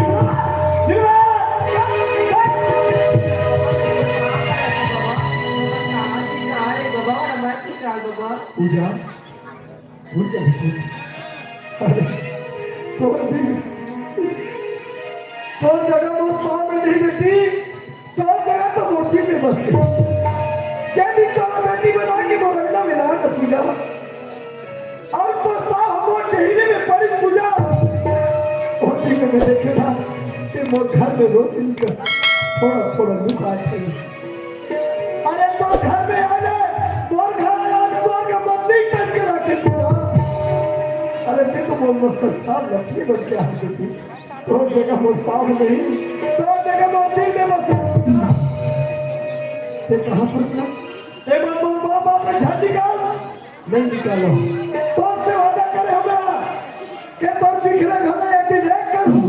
पूजा, पूजा, पूजा। अरे, तो भी, तो जगह वो पाँव में नहीं बेटी, तो जगह तो मूर्ति में बस गई। जय दिन तो बेटी बना के वो रंगना मिला तो पूजा। और तो पाँव हम लोग गहरे में पड़ी पूजा। और दिन में देखे था कि मोर घर में रोशनी का थोड़ा थोड़ा लुक आए थे। अरे तोर घर में आ ले, तोर घर में आज तोर का मंदिर टंग के रखे पूजा। अरे ते तो मोर मस्त साथ लक्ष्मी बन के आ गई। तोर जगह मोर पाँव नहीं, तोर जगह मोर दिल में बसे। ते कहाँ पर था? ते मन मोर माँ बाप में झंडी का नहीं निकालो। तोर से वादा करे हमरा के तोर बिखरे घर में एक दिन एक करूँ।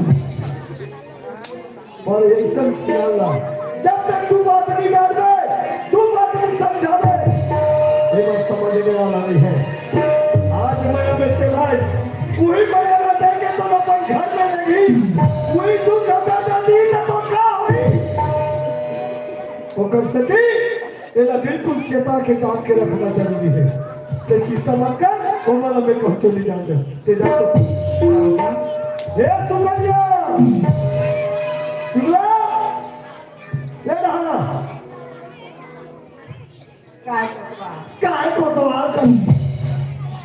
और ऐसन किया ला, जब तक तू बात नहीं डालबे, तू बात नहीं समझाबे, ये बात समझने वाला नहीं है। आज मैं अब इस्तेमाल वही मर्यादा देंगे तो अपन घर में लगी, वही तू धंधा डाली तो, तो का होई? ओकर सेती एला बिल्कुल चेता के डाल के रखना जरूरी है। ते चिंता मत कर, ओमन में कहूँ चली जान दे। ते जा तो। ए सुगलिया, सुगला, ए रहना। काय कोतवाल? काय कोतवाल कर?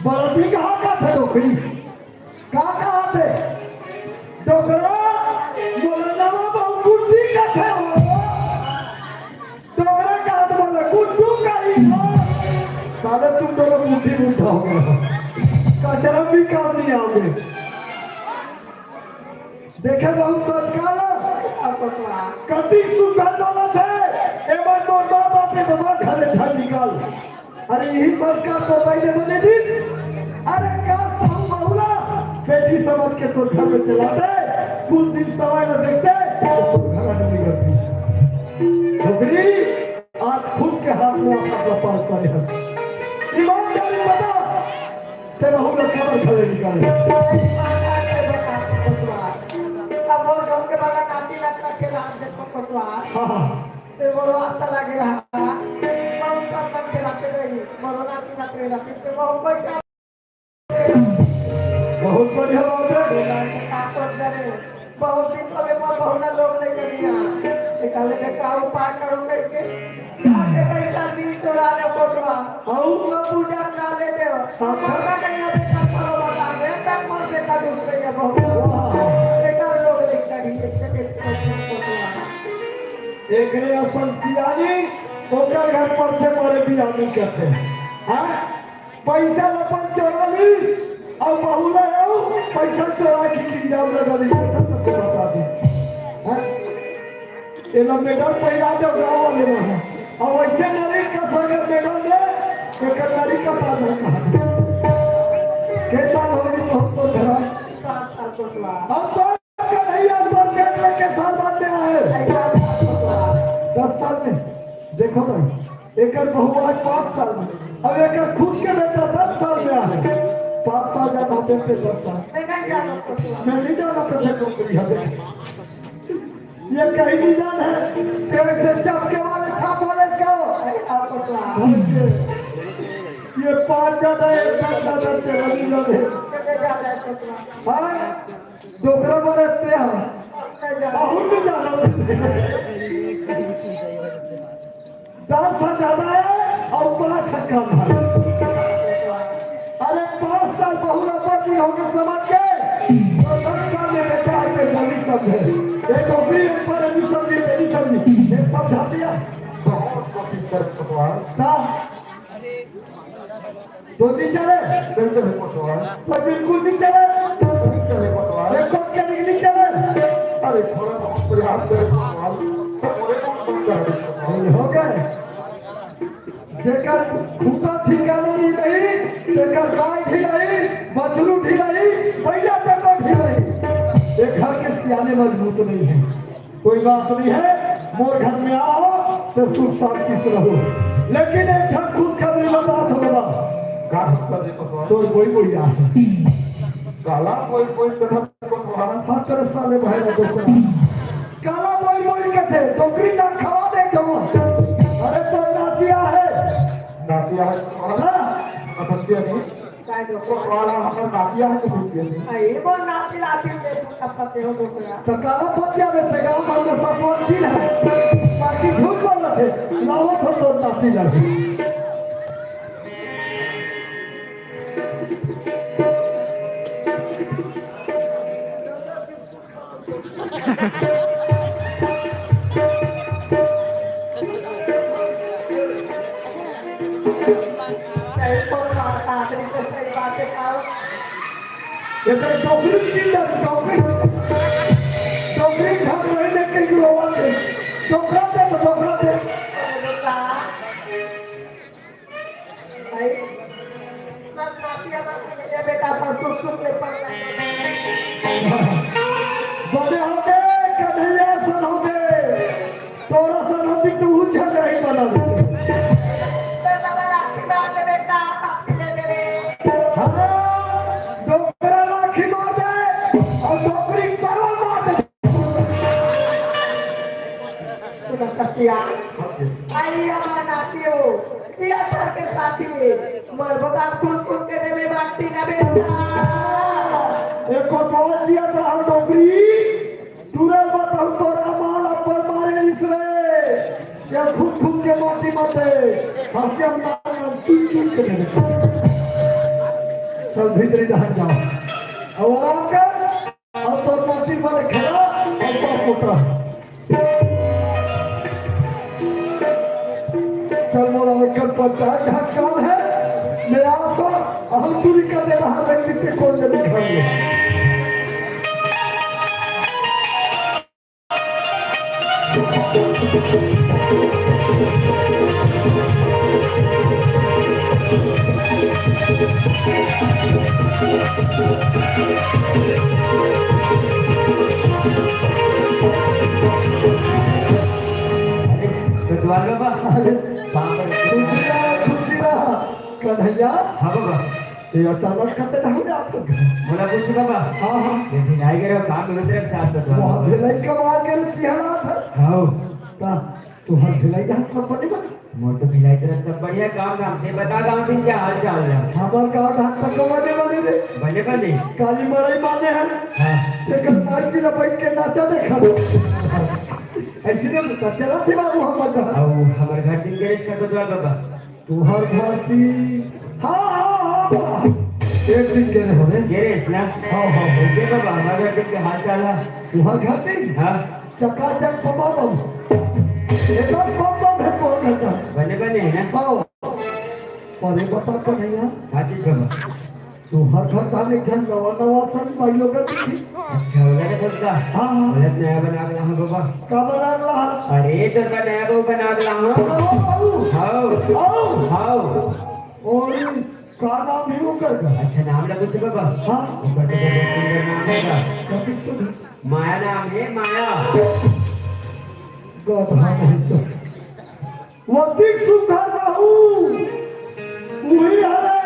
बड़ा भी कहा का था डोकरी? का कहा थे? डोकरा, मोला नवा बहू गुड्डी का थे हो। डोकरा कहा तो बोला, गुड्डू का ही था। साले तुम दोनों बुद्धि बुढ़ा हो गए हो। कचरा भी काम नहीं आओगे। देखे बहुत संस्कार। कति सुंदर बोलत हे, एमन मोर माँ बाप के दबा घर ले घर निकाल। अरे यही संस्कार तो पहले बने दिन। अरे का कहूँ बहुला, बेटी समझ के तो घर में चलाते, कुछ दिन समय न देखते, तो घर नहीं करती। छोकरी, आज खुद के हाथ में आपका पास पाए हैं। ईमानदारी बता, ते बहू ला काबर घर ले निकाले? अब वो गाँव के बड़ा नाती नात रखे राज देखो कोतवाल। हाँ, हाँ। ते वो रास्ता लगे रहा। बहुत कम मन के रखे गई, वो नाती नात रखे रखे, ते वो कोई का बहुत बढ़िया बात है। का सोच रहे? बहुत दिन हो गए, मैं बहुना लोग लेकर गया। निकाले में का उपाय करो करके? आके पैसा भी चोरा ले कोतवाल। हाँ। तो पूजा करा ले दे। अच्छा। पता नहीं अबे का करो बता दे, तब मोर बेटा दूसरे के बहुत। वाह। बेटा लोग लेकर ही एक से एक कोतवाल। एकरे असन सियानी, ओकर घर पर से मोरे बियानी कहते हैं। हाँ? पैसा ल अपन चोरा ली, अउ बहू ला अउ पैसा चोरा के किन जाऊ लगा दी, तो बता दी। हाँ? एला मेडल पहिरा दे गाँव वाले मन ह। अउ वैसे नारी का संग मेडल ले, एकर नारी का पागल कहा। के साल हो गई बहुत तो धरा। अब तो कन्हैया सर पेट लेके साल बाद में आए। दस साल में। देखो भाई, एकर बहू आज पाँच साल में, अब एकर खुद के बेटा दस साल में आए। पाँच साल ज्यादा होते थे, दस साल। मैं नहीं जाना पड़ता। मैं नहीं जाना पड़ता, नौकरी है। ये कहीं नहीं जाना है। तेरे से चपके वाले छाप वाले क्या हो? ये पाँच ज्यादा है, एक ज्यादा, तेरा नहीं ज्यादा है। हाँ? डोकरा बने ते ह। बहुत भी ज्यादा। दस ह ज्यादा है अउ पाँच ह कम है। अरे पाँच साल बहू ला पति हो के समझ के, तो दस साल में बेटा आके बोली समझे। एक तो भी एक पर नहीं समझी, नहीं समझी। एक समझा दिया। बहुत कोशिश कर चुका। हाँ। तो नहीं चले? नहीं चले कोतवाल। तो बिल्कुल नहीं चले? नहीं चले कोतवाल। ये कोट के नहीं, नहीं चले? अरे थोड़ा बहुत प्रयास करे कोतवाल। तो बोले कौन कौन कर रहे कोतवाल? हो गए? जेकर खूंटा ठिकाना नहीं रही, तेकर गाय ढिलाई, बछरू ढिलाई, भैया तेकर ढिलाई। ये घर के सियाने मजबूत नहीं है। कोई बात नहीं है, मोर घर में आओ तो सुख शांति से रहो। लेकिन एक ठन खुशखबरी बता दो बाबा। का खुशखबरी बता? तोर कोई कोई आ काला कोई कोई कथा को तुम्हारा हाँ, तेरे साले भाई ने डोकरा। काला बोई बोई कथे, डोकरी ना खवा दे कहूँ। अरे तो नातिया है। नातिया है तुम्हारा? हाँ। अपत्तिया नहीं। काय डोकरा? तो काला हमारा नातिया है तो कुछ नहीं। अरे वो नाती लाती ले तू सब पते हो डोकरा। तो काला पत्तिया में पैगाम भर में सब बोल दी है। बाकी झूठ बोल रहे थे। लावत हो तो नाती लगे। ये तो डोकरी की चिल्ला, डोकरी। डोकरी घर में लेके गिरोवा दे। डोकरा दे तो डोकरा दे। भाई, सब नातिया बात में ले बेटा, सब सुख सुख ले पड़। बने होते, कन्हैया सन होते, तोरा सन होती, तू झगड़ा ही बना देते। तो सब राखी बांध ले बेटा, सब ले ले रे। हाँ, डोकरा राखी मार दे, और डोकरी तरवा मार दे। सुना कसिया, आई हमार नाती हो, ये घर के साथी, मोर भगवान कुल कुल के देवे बाटी ना बेटा। एको तो जिया तो हम डोकरी, तुरंत बताऊ तोरा माल अपन मारे इसरे, या खुद खुद के माटी मत दे, हंसिया मार चुन चुन के देवे। चल भीतरी दहक जाओ, और आराम कर। अब तो मौसी बड़े खड़ा, अब तो मोटा। चल बोला, ओकर पंचायत का काम है। मैं आप हम दूरी का दे रहा है, लेकिन कौन नहीं खाएंगे। अरे, कोतवाल बाबा। अरे, बाप रे। खुशी रहा, खुशी रहा। कन्हैया। हाँ बाबा। ये अचानक कते ना हो जात हो। मोला पूछे बाबा। हाँ, हाँ। ये भिलाई के रहो, काम में उतरे साथ तो वहाँ भिलाई का मार के तिहार था। हाँ। का? तुहार भिलाई जहाँ सब बने बने? मोर तो भिलाई तरफ सब बढ़िया काम धाम से। बता गाँव दिन क्या हाल चाल है? हमार गाँव धाम तक तो बने बने रे। बने बने? काली मड़ई माने हैं। हाँ। लेकिन मार की लपेट के नाचा देखा दो। ऐसी ने तो चला थी बाबू हमार घर। आओ, हमार घर दिन के रेस का तो बाबा। तुहार घर की, हाँ, हाँ, हाँ, हाँ। एक दिन के रहे होने। ये रेस ना? हाँ, हाँ, हाँ। ओके बाबा, हमार घर दिन के हाल चाल है। तुहार घर दिन? हाँ। चकाचक बम बम। एकदम बम बम है तोर घर का। बने बने है ना? हाँ। अरे बता कन्हैया। हाँ जी बाबा। तुहार घर का एक झन नवा नवा सन माई लोग दिखी। अच्छा, ओला के बोलता? हाँ, हाँ। ओला नया बना के लाहा बाबा। का बना के लाहा? अरे, तो का नया बहू बना के लाहा। नवा बहू? हाओ। हाओ। हाओ। और का नाम है ओकर का? अच्छा, नाम ला पूछे बाबा। हाँ। ओकर तो बहुत सुंदर नाम है का। कथी सुंदर? माया नाम है, माया। गधा नहीं तो। वतिक सुघर बहू, उही हरे,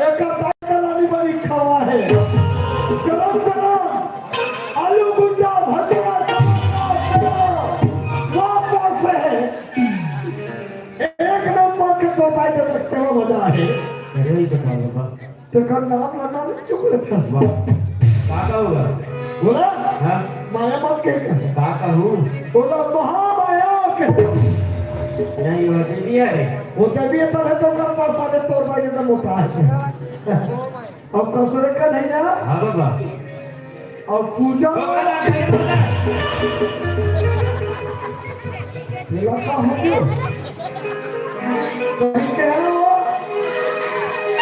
एकर दाई दलानी बड़ी खवा है। गरम गरम आलू भुजिया, भजिया, वापस है। एक नंबर के तोताई के तो सेवा मजा है। अरे, वही तो कहा बाबा। तेकर नाम ला ना चुप रखा। वाह। का कहूँगा? बोला? हाँ। माया मत कह। का कहूँ? बोला महामाया के। नहीं, वो देवी है रे। वो देवी है, तब है तो कर पड़ता है, तोर भाई एकदम मोटा है। अब कसुरे का नहीं ना? हाँ बाबा। अब पूजा बाबा, बाबा। ये लड़का हो गया। कहीं के हैं वो?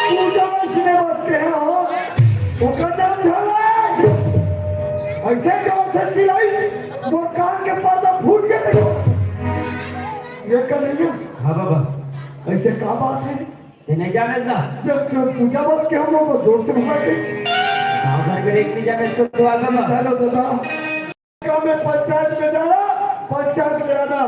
पूजा इसने बस के हैं वो? वो करना झाला है। ऐसे जोर से चिल्लाई, वो कान के पर्दा फूट के देखो। ये कर लीजिए। हाँ बाबा। ऐसे का बात है? ये नहीं जाने ना। जब कोई पूजा बात के हम लोग जोर से घुमा के। गाँव भर में एक नहीं जाने इसको तो आता ना। चलो दादा, गाँव में पंचायत में जाना, पंचायत ले आना।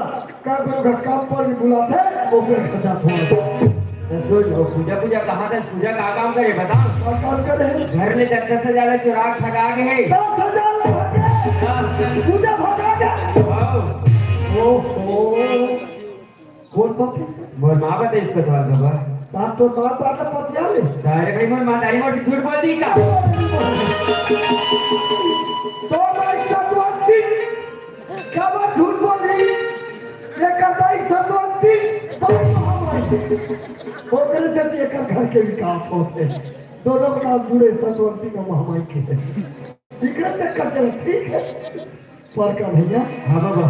का करो का काम पर भी बुलाते हैं, वो फिर खत्म हो जाता है। तो सुन, वो पूजा, पूजा कहाँ था? पूजा का काम करे, बता। का काम करे? घर में दस दस हजार चुराग भगा के है। दस हजार भगा के? हाँ। पूजा भगा के? हाँ। ओहो। कौन बात है? मोर माँ बता इसको तो बाबा। ता तो माँ बात पतिया ले। अरे भाई, मोर माँ तारी मोटी झूठ बोल दी का? तो भाई सतवंती, का बात झूठ बोल दी? ये करता ही सतवंती, भाई महामारी। ओकरे से भी एकर घर के विकास होते। दोनों का नाम जुड़े सतवंती में महामारी के। इकरे चक्कर चले, ठीक है। पर का भैया? हाँ बाबा।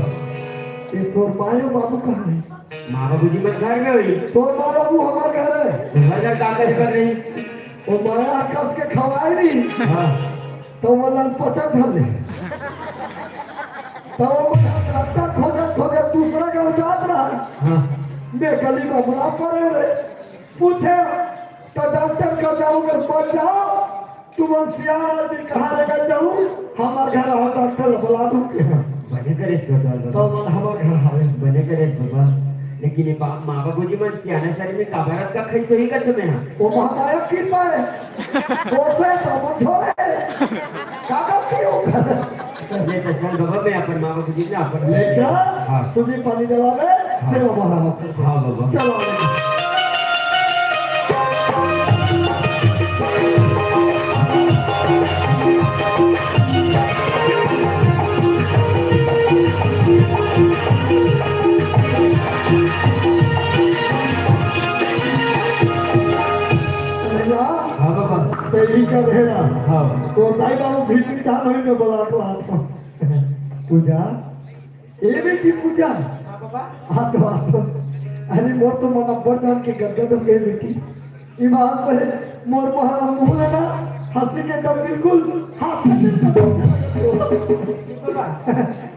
ये तोर मायो बाबू कहाँ है? माँ बाबूजी मन घर में होई। तोर माँ बाबू हमार घर है। हमार घर का करे कर रही? वो माया आकाश के खवाए नहीं। हाँ। तो वो लन पचक धर ले। तो वो डॉक्टर खोजत खोजत दूसरा गाँव जात रहा। हाँ। मैं गली में बड़ा पड़े रहे। पूछे तो डॉक्टर का जाओगे, मत जाओ, तुम सियान आदमी कहाँ लेकर जाऊँ? हमार घर आवा, डॉक्टर बुला दूँ के हम। बने करे इस बाबा। तो मन हमार घर आवे। बने करे इस बाबा। लेकिन ये बाप, माँ बाबूजी मन सियाना शरीर में काबरत का खई सही कर तुम्हें हम। वो महामाया कृपा है। बोलते तो मत हो रे। काका क्यों? ले तो चल बाबा, मैं अपन माँ बाबूजी ने अपन लेकर हाँ। तुझे पानी जला दे, हाँ। सेवा बढ़ा। हाँ बाबा। चलो। भैया, हाँ बाबा। तेरी का भेड़ा। हाँ। तो दाई बाबू भीतर का नहीं में बलात लात। पूजा, ए बेटी पूजा। हाँ बाबा। आ तो, आ तो। अरे मोर तो मन अब्बड़ जान के गदगद हो गए बेटी। ईमान से मोर पहाड़ मुंह लेना, हंसी के दम बिल्कुल हाथ से बाबा।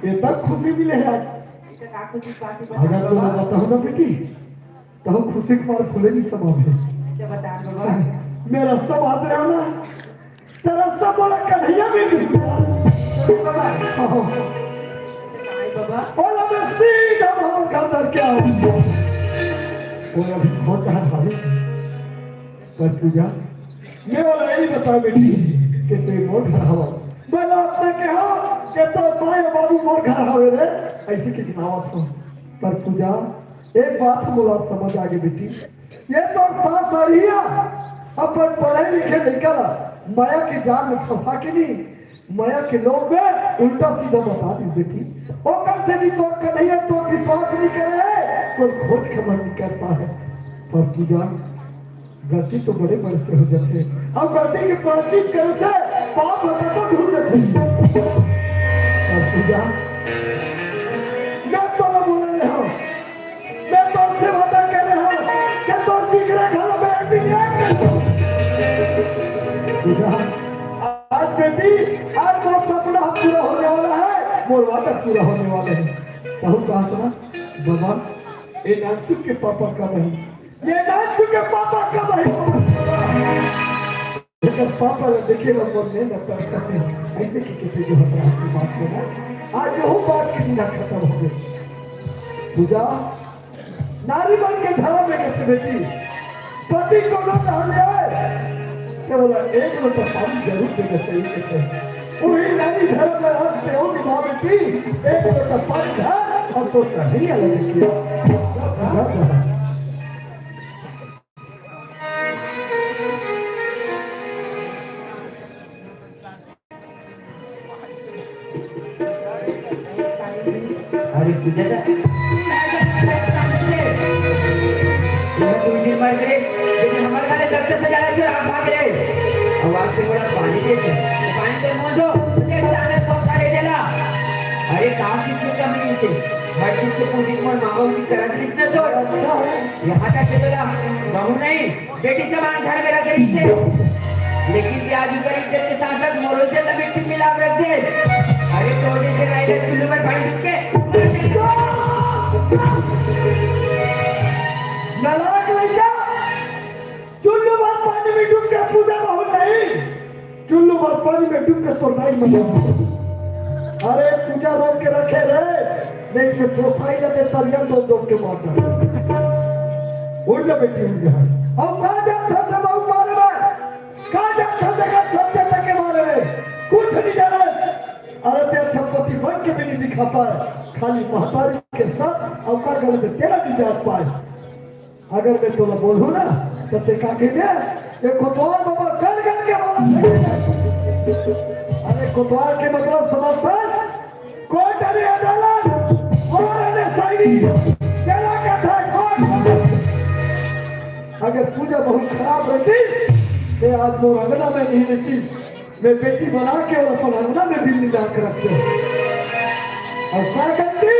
ये तक खुशी मिले है आज। इसे का खुशी पाती अगर तो बाबा। बताओ ना बेटी, तो हम खुशी के मारे फूले नहीं समावे। क्या बता बाबा? मैं रास्ता बात रहा ना, तो रास्ता बोला कन्हैया भी नहीं मिला। बाबा। आहो। आई बाबा। बोला मैं सीधा बाबा का अंदर क्या हूँ? वो अभी खोता है भाई। पर पूजा, मैं बोला यही बता बेटी कि तू मोर घर हवा। बोला अपने के हो कि तो माय बाबू मोर घर हवे रे, ऐसे की गिनावत हो। पर पूजा, एक बात मोला समझ आ गई बेटी, ये तो सास आ रही है, अपन पढ़े लिखे लइका ला माया के जाल में फंसा के नहीं, माया के लोग में उल्टा सीधा बता दी बेटी। ओकर से भी तोर कन्हैया तो विश्वास नहीं करे है, कोई खोज खबर नहीं करता है। पर पूजा, गलती तो बड़े बड़े से हो जाते हैं। अब गलती की प्रायश्चित करे से पाप होता तो धुल जाते हैं। पर पूजा, मैं तो बोल रहा हूँ, मैं तोर से वादा कर रहा हूँ कि तोर जिगरा घर में एक दिन एक आज बेटी, आज मोर सपना पूरा होने वाला है, मोर वादा पूरा होने वाला है। कहूँ कहा सुना, बाबा, ये नानचुक के पापा का नहीं, ये नानचुक के पापा का नहीं। लेकिन पापा ने देखे ना, मोर मेहनत करते हैं। ऐसे की किसी जो हमारा की बात को ना, आज वो बात की ना खत्म हो गई। पूजा, नारी मन के धर्म में कहते बेटी, पति को न सहन जाए, केवल एक लोटा पानी जरूर देना चाहिए कहते हैं। वही नारी धर्म में आज से होगी माँ बेटी, एक लोटा पानी धर और तो कहीं अलग किया। अरे पूजा दा, ये तू दिन मर गए, लेकिन हमारे घर में जब से जाना चाहिए, आप भाग रहे। और आज से बड़ा पानी दे दे, पानी तो मत दो, मुझे जाने को करे देला। अरे कहाँ से छूटा मैं इसे? हर चीज से पूरी तुम्हारे माँ बाप की तरह कृष्ण तो यहाँ तक के बोला, बहू नहीं, बेटी समान घर में रख रही थे, लेकिन प्याज ऊपर इज्जत के साथ साथ मोरो से तभी टिक मिला रख दे। अरे तो जैसे राइडर चुल्लू में भाई ढुक के नालायक चुल्लू बार पानी में डूब के तोर दाई मर जाए। अरे पूजा रोक के रखे रे, नहीं तो तोर दाई लगे तरिया डोब डोब के मार डाले। उठ जा बेटी, उठ जा। अब कहाँ जाता था बाबू मारे में? कहाँ जाता था सत्य तक के बारे में? कुछ नहीं जाना। अरे ते अच्छा पति बन के भी नहीं दिखा पाए, खाली महतारी के साथ अवका गले में तेरा नहीं जा पाए। अगर मैं तोला बोलूं ना, तो ते का कहिबे? ये कोतवाल बाबा गन गन के बोला था। अरे कोतवाल के मतलब समझता? कोर्ट अरे अदालत, और अरे सैनी, तेरा का था कोर्ट। अगर पूजा बहुत खराब रहती, ते आज मोर अंगना में नहीं रहती। मैं बेटी बना के और अपन अंगना में भी निंदा के रखते हैं। और का गलती,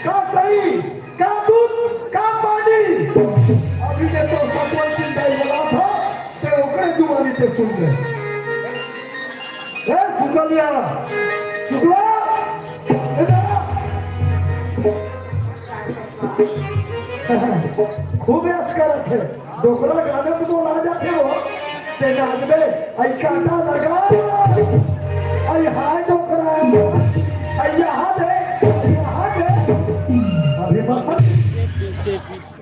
का सही, का दूध, का पानी। अभी मैं तो सतवन चिंता ही बना था, ते ओकरे जुबानी ते सुन ले। ए, सुकलिया, सुकला, इधर आ। खूब ऐश करत है। डोकरा गाना तो बोला जाते हो, ते नाचबे, आई कांटा लगा, आई हाय डोकरा, आई यहाँ दे, आई यहाँ दे। अभी मत पीछे, पीछे।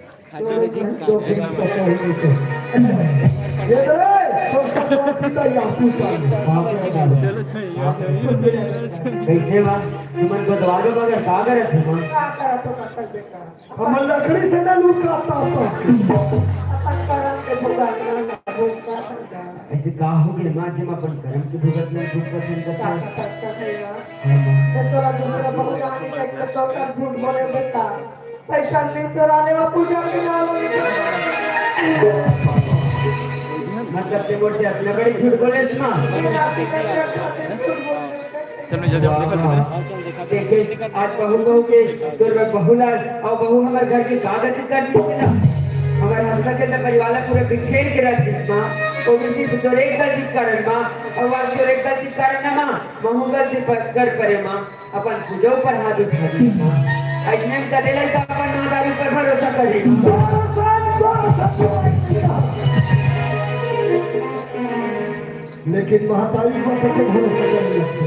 ये रे, तो सब सीधा यहाँ पूछता है। कैसे बा? तुमन को दवा दो मगर का करत है, माँ? का करत हो, कब तक बेकार? हमर लकड़ी से ना लूट काटता होता। अपन करम के भुगतना ना भुगता समझा। ऐसे का हो गए माँ, जब अपन करम के भुगतना भुगता समझा? का करता है यार? हाँ, माँ। मैं तोरा दूसरा बहुत आने के तो कर झूठ बोले बेटा। पैसा नहीं चोरा ले, वो पूजा के नाम लेके। मतलब ते मोर से अपना बड़ी झूठ बोले माँ। ये रात के झूठ बोले। चल, मैं जल्दी, जल्दी कर दूंगा। देखिए, आज बहू, बहू के तोर में बहू लाल और बहू हमारे घर के कागज कर दी ना। हमारे हंसता खेलता परिवार पूरा बिखेर के रख दिस माँ। वो भी सिर्फ तोर एक गलती के कारण माँ। और आज तोर एक गलती के कारण ना माँ, महू गलती पर कर परे माँ। अपन पूजा ऊपर हाथ उठा दिस माँ। आज हम कदे लइका अपन महतारी पर भरोसा करी। लेकिन महतारी पर कते भरोसा करे लगथे?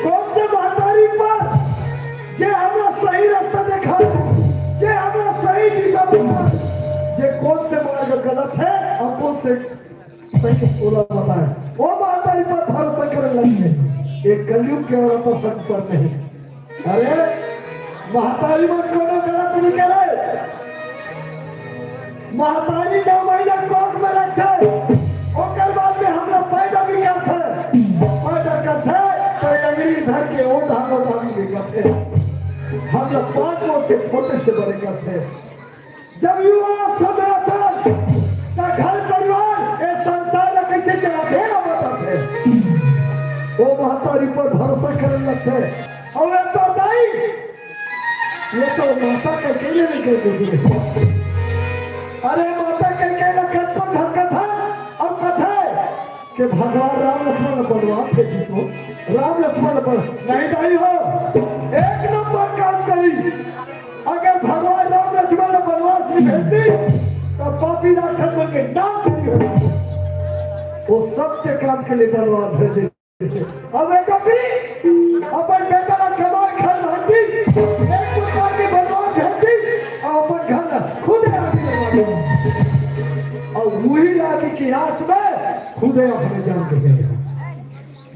कौन से महतारी पर, जे हमरा सही रास्ता देखाए, जे हमरा सही दिशा बताए, जे कौन से मार्ग गलत है और कौन से सही, ओला बताए, वो महतारी पर भरोसा करे लगथे। ये कलयुग के औरत और संत पर नहीं। अरे, महतारी मन कोनो गलत नहीं करे। महतारी नौ महीना कोख में रखे, ओकर बाद में हमरा पैदा भी करथे। पैदा करथे, तो अंगरी धर के ओढ़ा ओढ़ा भी करथे। हमरा पाँच वर्ष के छोटे से बड़े करथे। जब युवा समय तक का घर परिवार, ए संसार ला कैसे चलाथे ना बताथे। वो महतारी पर भरोसा करे लगथे। और ये तो दाई, ये तो माता के अकेले नहीं कर देती। अरे माता के अकेले कर तो घर का था, अब कथा है कि भगवान राम लक्ष्मण बनवा थे जिसको, राम लक्ष्मण बन-, नहीं दाई हो, एक नंबर काम करी। अगर भगवान राम लक्ष्मण ला बनवास नहीं भेजती, तो पापी राक्षस मन के नाश नहीं होता। वो सत्य काम के लिए बनवास भेजे। अब एक अपनी, अपन बेटा ला कमाए खाए भांति, एक प्रकार के बनवास भेजती, और अपन घर ला खुद आके बनवा दे। और वही लागी की आस में खुदे अपने जान के गए।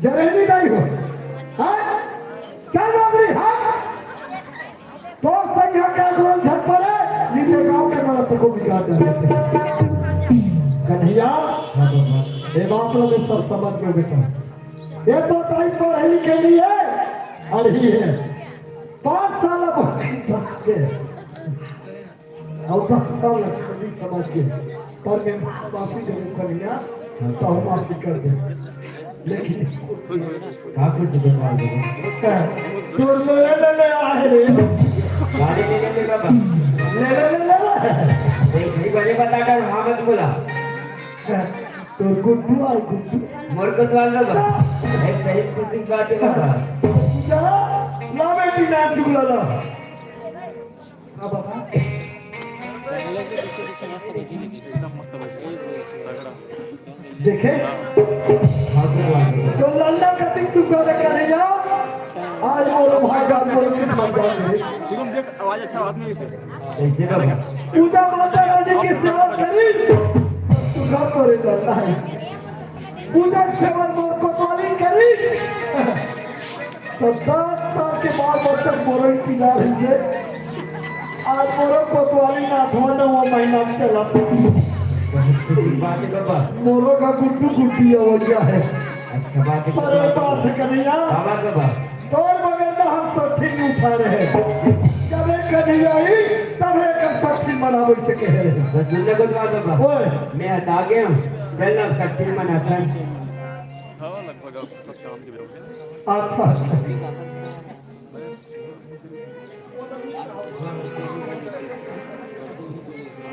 जरहनी नहीं हो। हाँ? चल बाबरी, हाँ? तो सैया का गुण झट पड़े, नीचे गांव के मारा सको बिगाड़ डाले थे। कन्हैया, ये बात लो मैं सब समझ गए बेटा। ये तो टाइम पढ़े लिखे नहीं है, अड़ही है। पाँच साल अब के। और दस साल लक्ष्मण जी समझ के, पर मैं माफी जरूर करिया, तो हम माफी कर दे। लेकिन का कुछ बता दो। तोर ले ले ले आ रे। गाड़ी ले ले ले बाबा। ले ले ले ले। एक ही बजे बता कर हाँ मत बोला। तोर गुड्डू आए गुड्डू। मोर कोतवाल बाबा। एक सही खुशी की बात है बाबा। जा, ना बेटी ना चुगला ला। हाँ बाबा। देखे, तो लल्ला कटिंग तू करे कन्हैया, आज मोरो भाई जान मोरो कुछ मत जान दे। शुभम देख, आवाज अच्छा आवाज नहीं से। पूजा माता रानी की सेवा करी, तू घर पर ही करना है। पूजा सेवा मोर कोतवाली करी। तो दस साल के बाद बच्चा मोरो इंतजार है। आज मोरो कोतवाली ना धोना वो महीना चला। बहुत खुशी बात है बाबा। मोरो का गुड्डू गुड्डी अवैया है। अच्छा बात है अरे बाबा। बात है कन्हैया। बाबा बाबा। तोर बगैर तो हम सठी नहीं उठा रहे। जब एक कन्हैया आई, तब एक सठी मनावे से कह रहे। बस सुनने को बात बाबा। ओए। मैं हटा गया हूँ। चल ना सठी मनाता। हाँ, लगभग अब सब काम के व्यवस्था। अच्छा, अच्छा।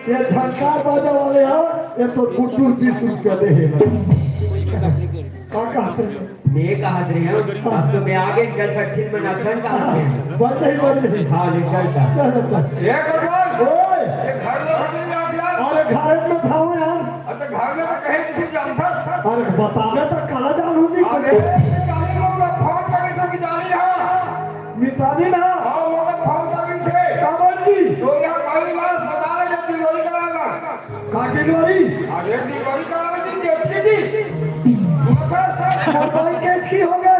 ये झंकार बाजा वाले हो, ये तो गुड्डू बीस रुपया दे है। का कहते हैं? मैं कहा रहे हूँ, अब तो मैं आगे चल सकती, मैं नखन कहा है। बंद नहीं, बंद नहीं। हाँ, ले चलता। चल, चल। ये कटवाल, ओए! ये घर में हजरी ना किया। अरे घर में था वो यार। अरे तो घर में तो कहीं नहीं जानता। अरे बतावे तो कहाँ जानू जी? अरे, जानी लोग ना फोन करके तो भी जानी है। मितानी ना। हाँ, वो तो फोन करके से। काबर जी? तो यहाँ कोई ना अस्पताल में डिलीवरी कराना। का डिलीवरी? अरे डिलीवरी कराना जी, कैसे जी? मोबाइल कैसे हो गए?